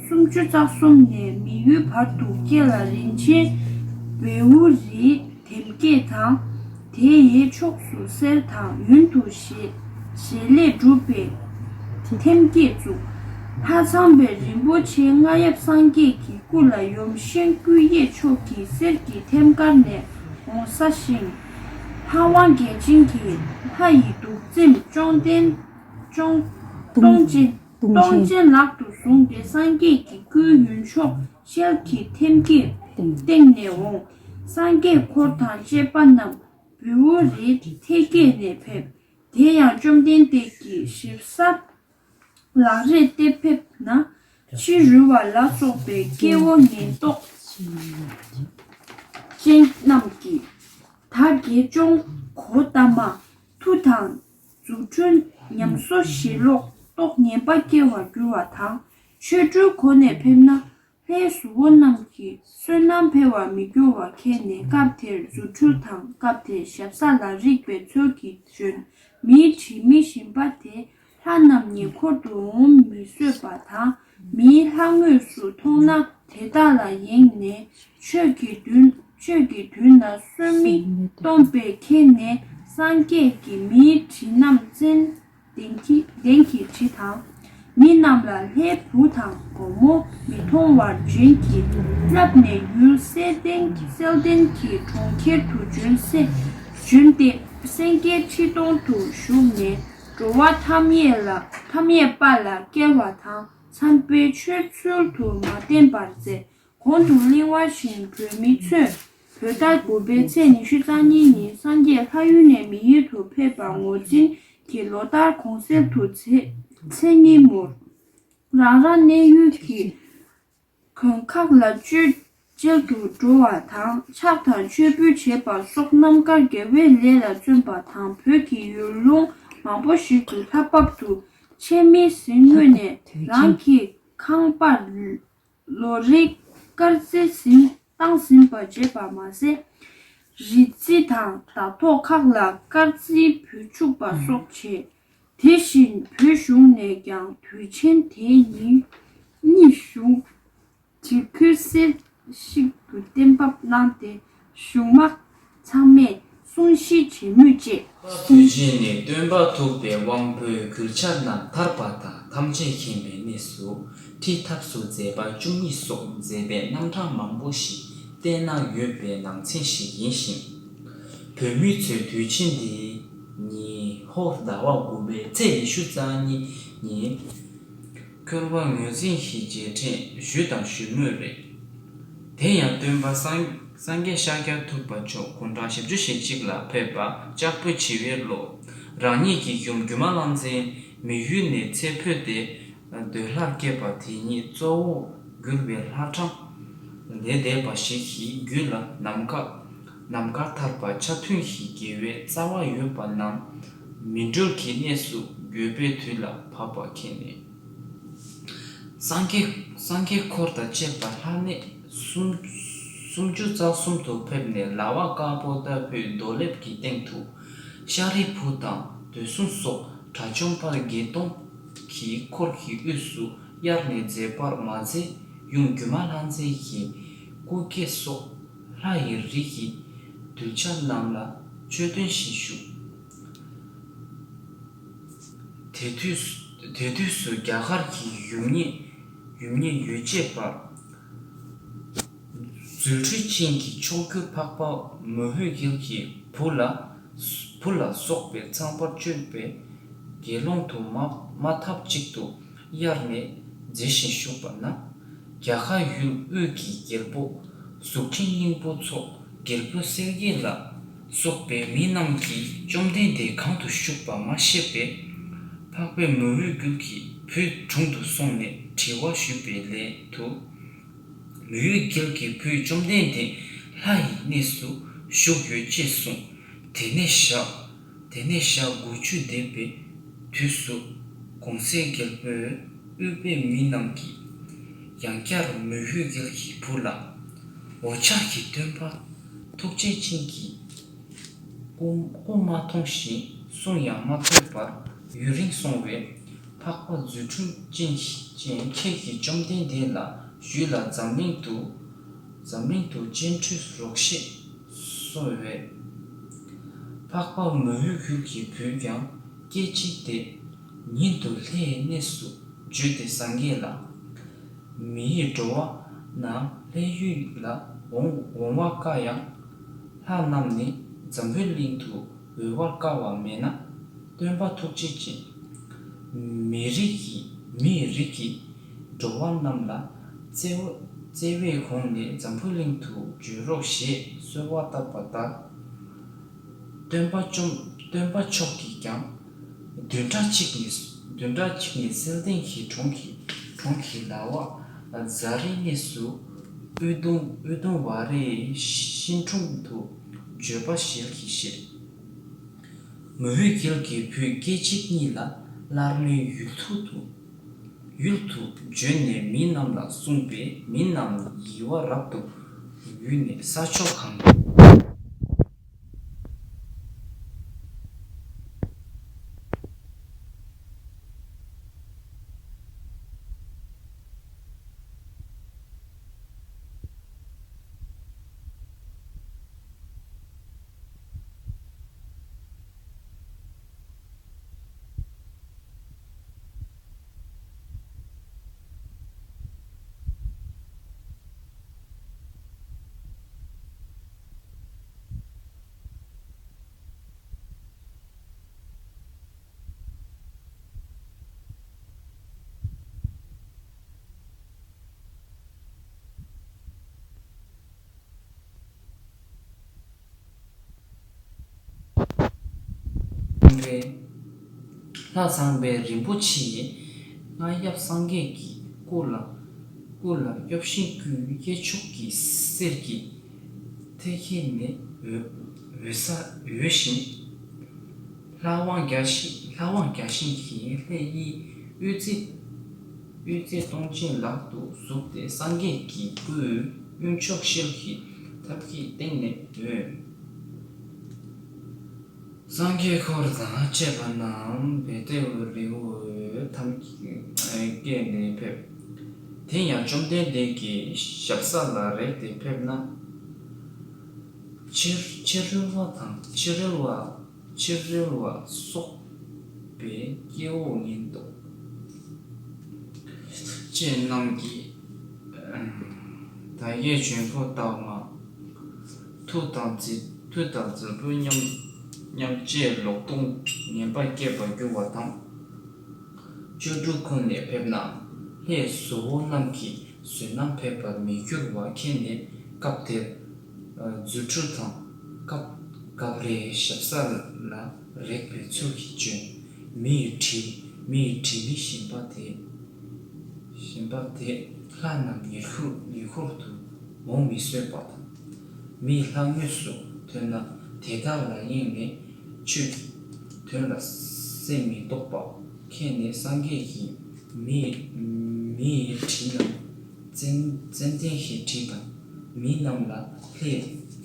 སུམ་ཅུ་རྩ་གསུམ་ནས་མི་ཡུལ་བར་དུ་སྐྱེ་ལ། རིན་ཆེན་བེའུ་རིའི་ཐེམ་སྐས་དང་། དེ་ཡི་ཕྱོགས་སུ་གསེར་དང་ཡུན་དུ་བཞེས་བཞེས་ལས་གྲུབ་པའི་ཐེམ་སྐས་བཙུགས། ལྷ་ཚངས་པའི་རིན་པོ་ཆེ་རྔ་ཡབ་སངས་རྒྱས་ཀྱི་སྐུ་ལ་ཡུམ་ཤིང་ཀུན་དབྱེ་མཆོག་གི་གསེར་གྱི་ཐེམ་སྐས་ནས་འོང་ས་ཞིང་། ལྷ་དབང་བརྒྱ་བྱིན་གྱིས་ལྷ་ཡི་གདུགས་བཙེམ་ཅོང་ལྡན་ཅོང་སྟོང་ཆེན་སྟོང་ཆེན་ལག་ཏུ་བཟུང་སྟེ། སངས་རྒྱས་ཀྱི་སྐུའི་ཡུམ་མཆོག་ཤེལ་གྱི་ཐེམ་སྐས་སྟེང་ནས་འོང་། སངས་རྒྱས་འཁོར་དང་བཅས་པ་རྣམས་བེའུ་རིའི་ཐེམ་སྐས་ནས་ཕེབས། དེ་ཡང་བཅོམ་ལྡན་འདས་ཀྱི་ཞིང་ས་ལག་རས་ཏེ་ཕེབས་ན། ཕྱི་རོལ་བ་ལ་སོགས་པའི་སྐྱེ་བོ་ངན་རྟོག་ཅན་རྣམས་ཀྱིས་ད་དགེ་སྦྱོང་གོའུ་ཏ་མ་མཐུ་དང་རྫུ་འཕྲུལ་ཉམས་གསོ་ཞིང་ལོག་རྟོག་ངན་པ་སྐྱེ་བར་འགྱུར་བ་དང་། ཆོ་འཕྲུལ་གོ་ནས་ཕེབས་ན། ལྷའི་གཟུ་བོ་རྣམས་ཀྱིས་བསོད་ནམས་འཕེལ་བར་མི་འགྱུར་བ་མཁྱེན་ནས། སྐབས་དེར་རྫུ་འཕྲུལ་དང་། སྐབས་དེར་ཞབས་ས་ལ་རིག་པའི་ཚུལ་གྱིས་བྱོན། མིའི་དྲི་མེད་ཞིང་པ་དེ། ལྷ་རྣམས་ཉེ་འཁོར་དུ་འོང་མི་བཟོད་པ་དང་། མིའི་ལྷ་དངོས་སུ་མཐོང་ན་དེ་དག་ལ་ཡེངས་ནས། ཆོས་ཀྱི་དུས་ཆོས་ཀྱི་དུས་ན་གསོན་མི་སྟོན་པས་མཁྱེན་ནས། སངས་རྒྱས་ཀྱིས་མིའི་དྲི་རྣམས་བཙན་ལྡན་གྱི་ལྡན་གྱི་དྲི་དང་། མི་རྣམས་ལ་ལྷའི་བུ་དང་བུ་མོ་མི་མཐོང་བར་བྱིན་གྱིས་བརླབས་ནས། ཡུལ་གསལ་ལྡན་གསལ་ལྡན་གྱི་གྲོང་ཁྱེར་དུ་བྱོན་སེ་བྱོན་ཏེ། སེང་གེའི་ཁྲི་སྟོང་དུ་བཞུགས་ནས། འགྲོ་བ་ཐམས་ཅད་ལ་ཐམས་ཅད་པ་ལ་སྐྱེ་བ་དང་། འཚམས་པའི་ཆོས་ཚུལ་དུ་མ་བསྟན་པར་མཛད། གོང་དུ་གླེང་བ་བཞིན་བོད་མི་ཚོས་བོད་ཟླ་དགུ་པའི་ཚེས་ཉི་ཤུ་རྩ་གཉིས་ཉིན་སངས་རྒྱས་ལྷ་ཡུལ་ནས་མི་ཡུལ་དུ་ཕེབས་པ་ངོས་འཛིན་གྱིས། ལོ་ལྟར་གུང་གསེང་དུ་ཚེས་ཚེས་ཉིན་མོར་རང་རང་གནས་ཡུལ་གྱི་དགོན་ཁག་ལ་མཆོད་མཇལ་དུ་འགྲོ་བ་དང་། ཕྱག་དང་མཆོད་འབུལ་བྱེད་པ་སོགས་རྣམ་དཀར་དགེ་བའི་ལས་ལ་བརྩོན་པ་དང་། བོད་ཀྱི་ཡུལ་ལུང་མང་པོ་ཞིག་ཏུ་ལྷ་བབས་དུ་ཆེན་མོའི་གཟིམ་དངོས་ནས་རང་གི་ཁང་པར་ལོ་རེའི་དཀར་རྩི་ཟིན་བཏང་ཟིན་པ་བརྗེད་པ་མ་ཟད། རི་རྩེ་དང་ལྡ་ཐོག་ཁག་ལ་དཀར་རྩི་བུ་ཆུག་པ་སོགས་བྱས། དེ་བཞིན་བོད་གཞུང་ནས་ཀྱང་དུས་ཆེན་དེ་ཉིད་གཉིས་གཞུང་དྲི་ཁུལ་གསེར་ཞིག་ཏུ་གཏན་ཕབ་གནང་སྟེ། གཞུང་མང་ཚང་མས་སྲུང་བརྩི་བྱེད་མུས་བཅས། དུས་ཆེན་ནི་སྟོན་པ་ཐུབ་པའི་དབང་པོའི་གུས་ཕྱག་རྣམས་དར་བ་དང་། ཐམས་ཅད་མཁྱེན་པའི་གནས་སུ་ཁྲི་ཐབས་སུ་མཛད་པ་བཅུ་གཉིས་སོགས་མཛད་པའི་རྣམ་གྲངས་མང་པོ་ཞིག་བསྟན་གནང་ཡོད་པའི་ནང་ཚན་ཞིག་ཡིན་ཞིང་། བོད་མི་ཚོས་དུས་ཆེན་འདི་ཉིན་ཧོར་ཟླ་བ་དགུ་པའི་ཚེས་ཉི་ཤུ་རྩ་གཉིས་ཉིན། འཁོར་བ་ངོས་འཛིན་གྱི་རྗེས་དྲན་ཞུས་དང་ཞུ་མུས་རེད། དེ་ཡང་སྟོན་པ་སངས་སངས་རྒྱས་ཤཱཀྱ་ཐུབ་པ་མཆོག་དགུང་གྲངས་བཞི་བཅུ་ཞེ་གཅིག་ལ་ཕེབས་པ་ལྕགས་པོ་བྱི་བའི་ལོ། རང་ཉིད་ཀྱི་ཡུམ་སྒྱུ་མ་ལྷ་མཛེས་མི་ཡུལ་ནས་ཚེ་འཕོས་ཏེ་འདོད་ལྷར་སྐྱེས་པ་དེ་ཉིད་གཙོ་བོར་གྱུར་པའི་ལྷ་གྲངས་ལས་འདས་པ་ཞིག་གི་རྒྱུད་ལ་ནམ་མཁའ་ནམ་མཁའ་ཐར་པ་ཆ་མཐུན་གྱི་དགེ་བའི་རྩ་བ་ཡོད་པ་རྣམས་མི་འགྲོལ་གྱི་གནས་སུ་འགོད་པའི་དུས་ལ་བབ་པ་མཁྱེན་ནས། སངས་རྒྱས་སངས་རྒྱས་འཁོར་དང་བཅས་པ་ལྷ་གནས་སུམ་སུམ་ཅུ་རྩ་གསུམ་དུ་ཕེབས་ནས། ལ་བ་དཀར་པོ་ལྟ་བུའི་རྡོ་ལེབ་ཀྱི་སྟེང་དུ་ཤཱ་རིའི་བུ་དང་དུས་གསུམ་སོགས་དགྲ་བཅོམ་པ་བརྒྱད་སྟོང་གི་འཁོར་གྱི་དབུས་སུ་གཡར་ནས་མཛད་པར་མ་ཟད། ཡུམ་སྒྱུ་མ་ལྷ་མཛེས་ཀྱི་སྐུ་སྐྱེ་སོགས་ ལྷ་ཡི་རིགས་ཀྱི་གདུལ་བྱ་རྣམས་ལ་ཆོས་སྟོན་ཞིང་བཞུགས། དེ་དུས་སུ་དེ་དུས་སུ་རྒྱ་གར་གྱི་ཡུམ་ཉེ་ཡུམ་ཉེ་ཡོ་བྱད་པ་རྫུ་འཕྲུལ་ཅན་གྱི་མཆོག་གྱུར་འཕགས་པ་མོ་ཧོད་གྱལ་གྱི་བུ་ལ་བུ་ལ་སོགས་པའི་ཚངས་པར་སྤྱོད་པའི་དགེ་སློང་དུ་མ་མ་ཐབས་གཅིག་ཏུ་གཡར་ནས་མཛེས་ཤིང་བཞུགས་པ་ན། རྒྱ་གར་ཡུལ་དབུས་ཀྱི་རྒྱལ་པོ་གཟུགས་ཅན་སྙིང་པོ་མཚོ་རྒྱལ་པོ་གསལ་རྒྱལ་ལ་སོགས་པའི་མི་རྣམས་ཀྱིས་བཅོམ་ལྡན་འདས་གང་དུ་བཞུགས་པ་མ་ཤེས་པས། འཕགས་པའི་མོ་ཧོད་གྱལ་གྱི་བུའི་དྲུང་དུ་སོང་ནས་དྲི་བ་ཞུས་པའི་སླད་དུ། མོ་ཧོད་གྱལ་གྱི་བུས་བཅོམ་ལྡན་འདས་ལྷ་ཡི་གནས་སུ་བཞུགས་ཡོད་ཅེས་གསུངས། དེ་ནས་ཞག་དེ་ནས་ཞག་དགུ་བཅུ་འདས་པའི་དུས་སུ་གོང་གསལ་རྒྱལ་པོའི་དབུས་པའི་མི་རྣམས་ཀྱིས་ཡང་བསྐྱར་མོ་ཧོད་གྱལ་གྱི་བུ་ལ། འོ་ཅག་གི་སྟོན་པ་ཐུགས་རྗེ་ཅན་གྱི་སྐུ་སྐུ་མ་མཐོང་ཞིང་གསུང་ཡང་མ་ཐོས་པར་ཡུན་རིང་སོང་བས། འཕགས་པ་རྫུ་འཕྲུལ་ཅན་ཅན་ཁྱེད་ཀྱིས་བཅོམ་ལྡན་འདས་ལ་ཞུས་ལ་འཛམ་གླིང་དུ་འཛམ་གླིང་དུ་སྤྱན་འདྲེན་རོགས་ཞེས་གསོལ་བས། འཕགས་པ་མོ་ཧོད་གྱལ་གྱི་བུས་ཀྱང་སྐད་ཅིག་དེ་ཉིད་དུ་ལྷའི་གནས་སུ་བརྗོད་དེ་སངས་རྒྱས་ལ། མི་ཡི་འགྲོ་བ་རྣམས་ལྷའི་ཡུལ་ལ་འོང་འོང་བ་དཀའ་ཡང་། ལྷ་རྣམས་ནི་འཛམ་བུའི་གླིང་དུ་འོད་བར་དཀའ་བ་མེད་ན། སྟོན་པ་ཐུགས་རྗེ་ཅན། མི་རིགས་ཀྱི་མིའི་རིགས་ཀྱི་འགྲོ་བ་རྣམས་ལ་བརྩེ་བ་བརྩེ་བའི་དགོངས་ནས་འཛམ་བུའི་གླིང་དུ་བྱོན་རོགས་ཞེས་གསོལ་བ་བཏབ་པ་ལྟར། སྟོན་པ་བཅོམ་སྟོན་པ་མཆོག་གིས་ཀྱང་བདུན་ཕྲག་གཅིག་ནས་བདུན་ཕྲག་གཅིག་ནས་གསལ་ལྡན་གྱི་གྲོང་གི་གྲོང་གི་ལ་བ་ཛ་རི་གནས་སུ་ཨུ་དུམ་ཨུ་དུམ་ཝ་རའི་ཤིང་དྲུང་དུ་བརྗོད་པ་ཞལ་གྱིས་བཞེས། མོ་ཧོད་གྱལ་གྱི་བུས་སྐད་ཅིག་གཉིས་ལ་སླར་མའི་ཡུལ་དུ་ཡུལ་དུ་བྱོན་ནས་མི་རྣམས་ལ་གསུངས་པས། མི་རྣམས་ཡིད་བ་རབ་ཏུ་མགུ་ནས་ས་ཕྱོགས་གང་ལྷ་ཚངས་པའི་རིན་པོ་ཆེ་ཡིས། རྔ་ཡབ་སངས་རྒྱས་ཀྱི་སྐུ་ལ་སྐུ་ལ་གཡོབ་ཤིང་བསྐུལ། གཡས་ཕྱོགས་ཀྱི་གསེར་གྱི་ཐེམ་སྐས་ནས་འོད་འོད་ས་འོད་བཞིན། ལྷ་དབང་བརྒྱ་བྱིན་ལྷ་དབང་བརྒྱ་བྱིན་གྱིས་ལྷ་ཡི་དབུ་རྩེ་དབུ་རྩེ་སྟོང་ཆེན་ལག་ཏུ་ཟུག་སྟེ་སངས་རྒྱས་ཀྱི་སྐུའི་དབུ་མཆོག་ཤེལ་གྱི་ཐབ་ཀྱི་སྟེང་ནསfucking སངས་རྒྱས་འཁོར་དང་བཅས་པ་རྣམས་བེ་ཏའི་ལེའུ་ཐམས་ཅད་ནས་ཕེབས། དེ་ཡང་བཅོམ་ལྡན་འདས་ཀྱི་ཞབས་ས་ལ་རེག་སྟེ་ཕེབས་ན། ཕྱི་ཕྱི་རོལ་བ་དང་ཕྱི་རོལ་བ་ཕྱི་རོལ་བ་སོགས་པའི་སྐྱེ་བོ་ཉིད་དོ། ཅན་རྣམས་ཀྱིས་བདག་གི་བྱོན་པོ་ལྟ་བ་མ། མཐུ་དང་རྫི་མཐུ་དང་རྫི་བོ་མཉམ་མཉམ་བཅས་ལོག་རྟོག་ངན་པ་སྐྱེས་པར་འགྱུར་བ་དང་། བཅུ་དྲུག་ཁོ་ནས་ཕེབས་ན་ལྷའི་བཟོ་བོ་རྣམས་ཀྱི་བསོད་ནམས་འཕེལ་བར་མི་འགྱུར་བ་མཁྱེན་ནས་སྐབས་དེར་རྫུ་འཕྲུལ་དང་སྐབས་སྐབས་རེ་ཞབས་ས་ལ་རེག་པའི་ཚུལ་གྱིས་བྱོན། མི་ཡི་དྲི་མི་ཡི་དྲི་མི་ཞིམ་པ་དེ་ཞིམ་པ་དེ་ལྷ་རྣམས་ཉེ་འཁོར་ཉེ་འཁོར་དུ་འོང་མི་བཟོད་པ་དང་། མིའི་ལྷ་དངོས་སུ་ཐོན་ན་དེ་དག་ལ་གཡེངས་ནས་ཆོས་ཀྱི་དོན་ལ་སེམས་མི་རྟོག་པ་མཁྱེན་ནས་སངས་རྒྱས་ཀྱིས་མི་མིའི་དྲི་རྣམས་ཙན་ཙན་དན་གྱི་དྲི་དང་། མི་རྣམས་ལ་ལྷའི་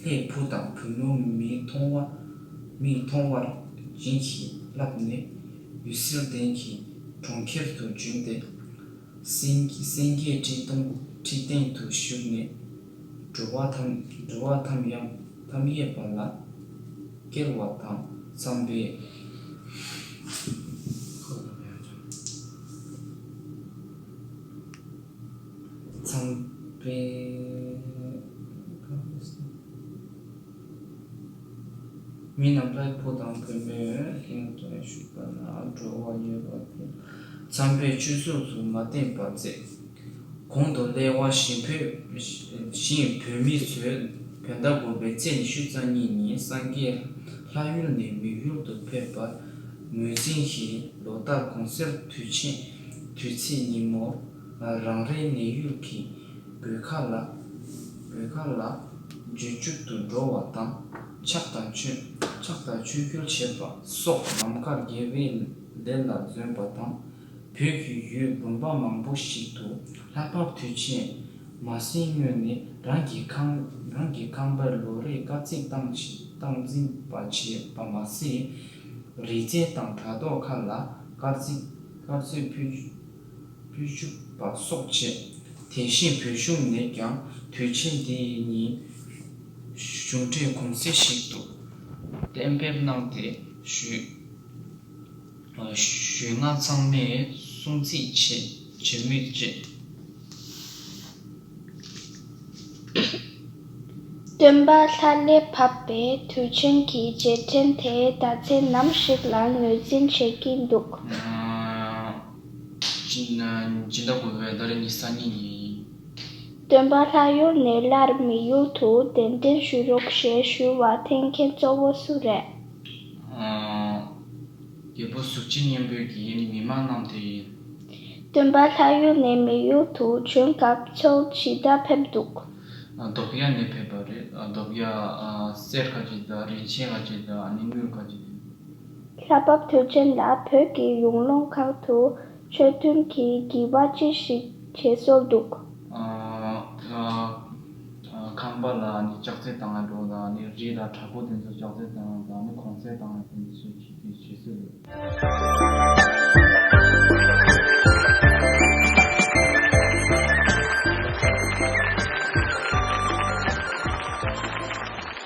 ལྷའི་བུ་དང་བུ་མོ་མིག་མཐོང་བ་མིག་མཐོང་བར་བྱིན་གྱིས་བརླབས་ནས་འོད་ཟེར་ལྡན་གྱི་གྲོང་ཁྱེར་དུ་བྱོན་ཏེ། སེང་སེང་གེའི་ཁྲི་སྟེང་ཁྲི་སྟེང་དུ་བཞུགས་ནས་ འགྲོ་བ་ཐམས་འགྲོ་བ་ཐམས་ཡང་ཐམས་ཡས་པ་ལ་སྐྱེལ་བ་དང་། འཚམས་པའི་འཚམས་པའི་མི་རྣམས་ལ་བུ་དང་བུ་མོའི་སྟེང་དུ་བཞུགས་པ་ན་འགྲོ་བ་ཡོད་པ་དེ་འཚམས་པའི་སྤྱོད་ཚུལ་དུ་མ་བསྟེན་པར་མཛད། གོང་དུ་སླེ་བ་གཞན་བོད་གཞན་བོད་མི་ཚོས་བོད་ཟླ་དགུ་པའི་ཚེས་ཉི་ཤུ་རྩ་གཉིས་ཉིན་སངས་རྒྱས་ལྷ་ཡུལ་ནས་མི་ཡུལ་དུ་ཕེབས་པར་ངོས་འཛིན་ཞིང་། ལོ་ལྟར་གོང་གསལ་དུས་ཆེན་དུས་ཚེས་ཉིན་མོར་རང་རེའི་གནས་ཡུལ་གྱི་དགོན་ཁག་ལ་དགོན་ཁག་ལ་རྒྱུན་སྐྱོང་དུ་འགྲོ་བ་དང་། ཕྱག་དང་མཆོད་ཕྱག་དང་མཆོད་བཀུར་བྱེད་པ་སོགས་ལམ་ཁར་དགེ་བའི་ལས་ལ་བརྩོན་པ་དང་། བོད་ཀྱི་ཡུལ་དགོན་པ་མང་པོ་ཞིག་ཏུ་ལྷ་བབས་དུས་ཆེན་མ་ཟིན་སྔོན་ནས་རང་གི་ཁང་རང་གི་ཁང་པར་ལོ་རེའི་དཀར་རྩིས་བཏང་ཞིང་བཏང་འཛིན་པ་བྱེད་པ་མ་ཟད། རི་རྩེ་དང་བྲག་ཐོག་ཁག་ལ་དཀར་རྩིས་དཀར་རྩིས་ཕུལ་ཕུལ་བཅུག་པ་སོགས་བྱས། དེ་བཞིན་བོད་གཞུང་ནས་ཀྱང་དུས་ཆེན་འདིའི་ཉིན་གཞུང་འབྲེལ་གུང་ཚིགས་ཤིག་ཏུ་གཏན་འབེབས་གནང་སྟེ་ཞུས། ཞུས་ང་ཚང་མས་སྲུང་བརྩི་བྱེད་བྱེད་མུས་བཅས། སྟོན་པ་ལྷ་ལས་བབས་པའི་དུས་ཆེན་གྱི་རྗེས་དྲན་དེ་ཟླ་ཚེས་ནམ་ཞིག་ལ་ངོས་འཛིན་བྱེད་ཀྱིན་འདུག་སྤྱི་ཟླ་དགུ་པའི་ཟླ་རེ་ཉི་ཤུ་རྩ་གཉིས་ཉིན། སྟོན་པ་ལྷ་ཡུལ་ནས་སླར་མི་ཡུལ་དུ་གདན་འདྲེན་ཞུ་རོགས་ཞེས་ཞུ་བ་འཐེན་མཁན་གཙོ་བོ་སུ་རེད། རྒྱལ་པོ་གཟུགས་ཅན་སྙིང་པོ་གི་མི་མང་རྣམས་དེ་ཡིན། སྟོན་པ་ལྷ་ཡུལ་ནས་མི་ཡུལ་དུ་བྱོན་སྐབས་ཚུལ་ཇི་ལྟར་ཕེབས་འདུག་རྡོ་བཀྱག་ནས་ཕེབས་པ་རེད། རྡོ་བཀྱག་གསེར་ཁ་ཅིག་དང་རིན་ཆེན་ཁ་ཅིག་དང་ཨ་ནི་དངུལ་ཁ་ཅིག་དང་། ལྷ་བབས་དུས་ཆེན་ལ་བོད་ཀྱི་ཡུལ་ལུང་ཁག་ཏུ་ཆོས་མཐུན་གྱི་བགྱི་བ་ཅི་ཞིག་བྱེད་སྲོལ་འདུག་ཁང་པ་ལ་ནི་ལྕགས་རྩི་བཏང་ཡ་འགྲོ་དང་ནི་རི་ལ་བྲག་ཕུག་དེ་ཚོ་ལྕགས་རྩི་བཏང་ཡ་དང་ནི་གོང་ཚད་བཏང་ཡ་དེ་ཚོ་བྱེད་ཀྱི་བྱེད་སྲོལ་ཡོད།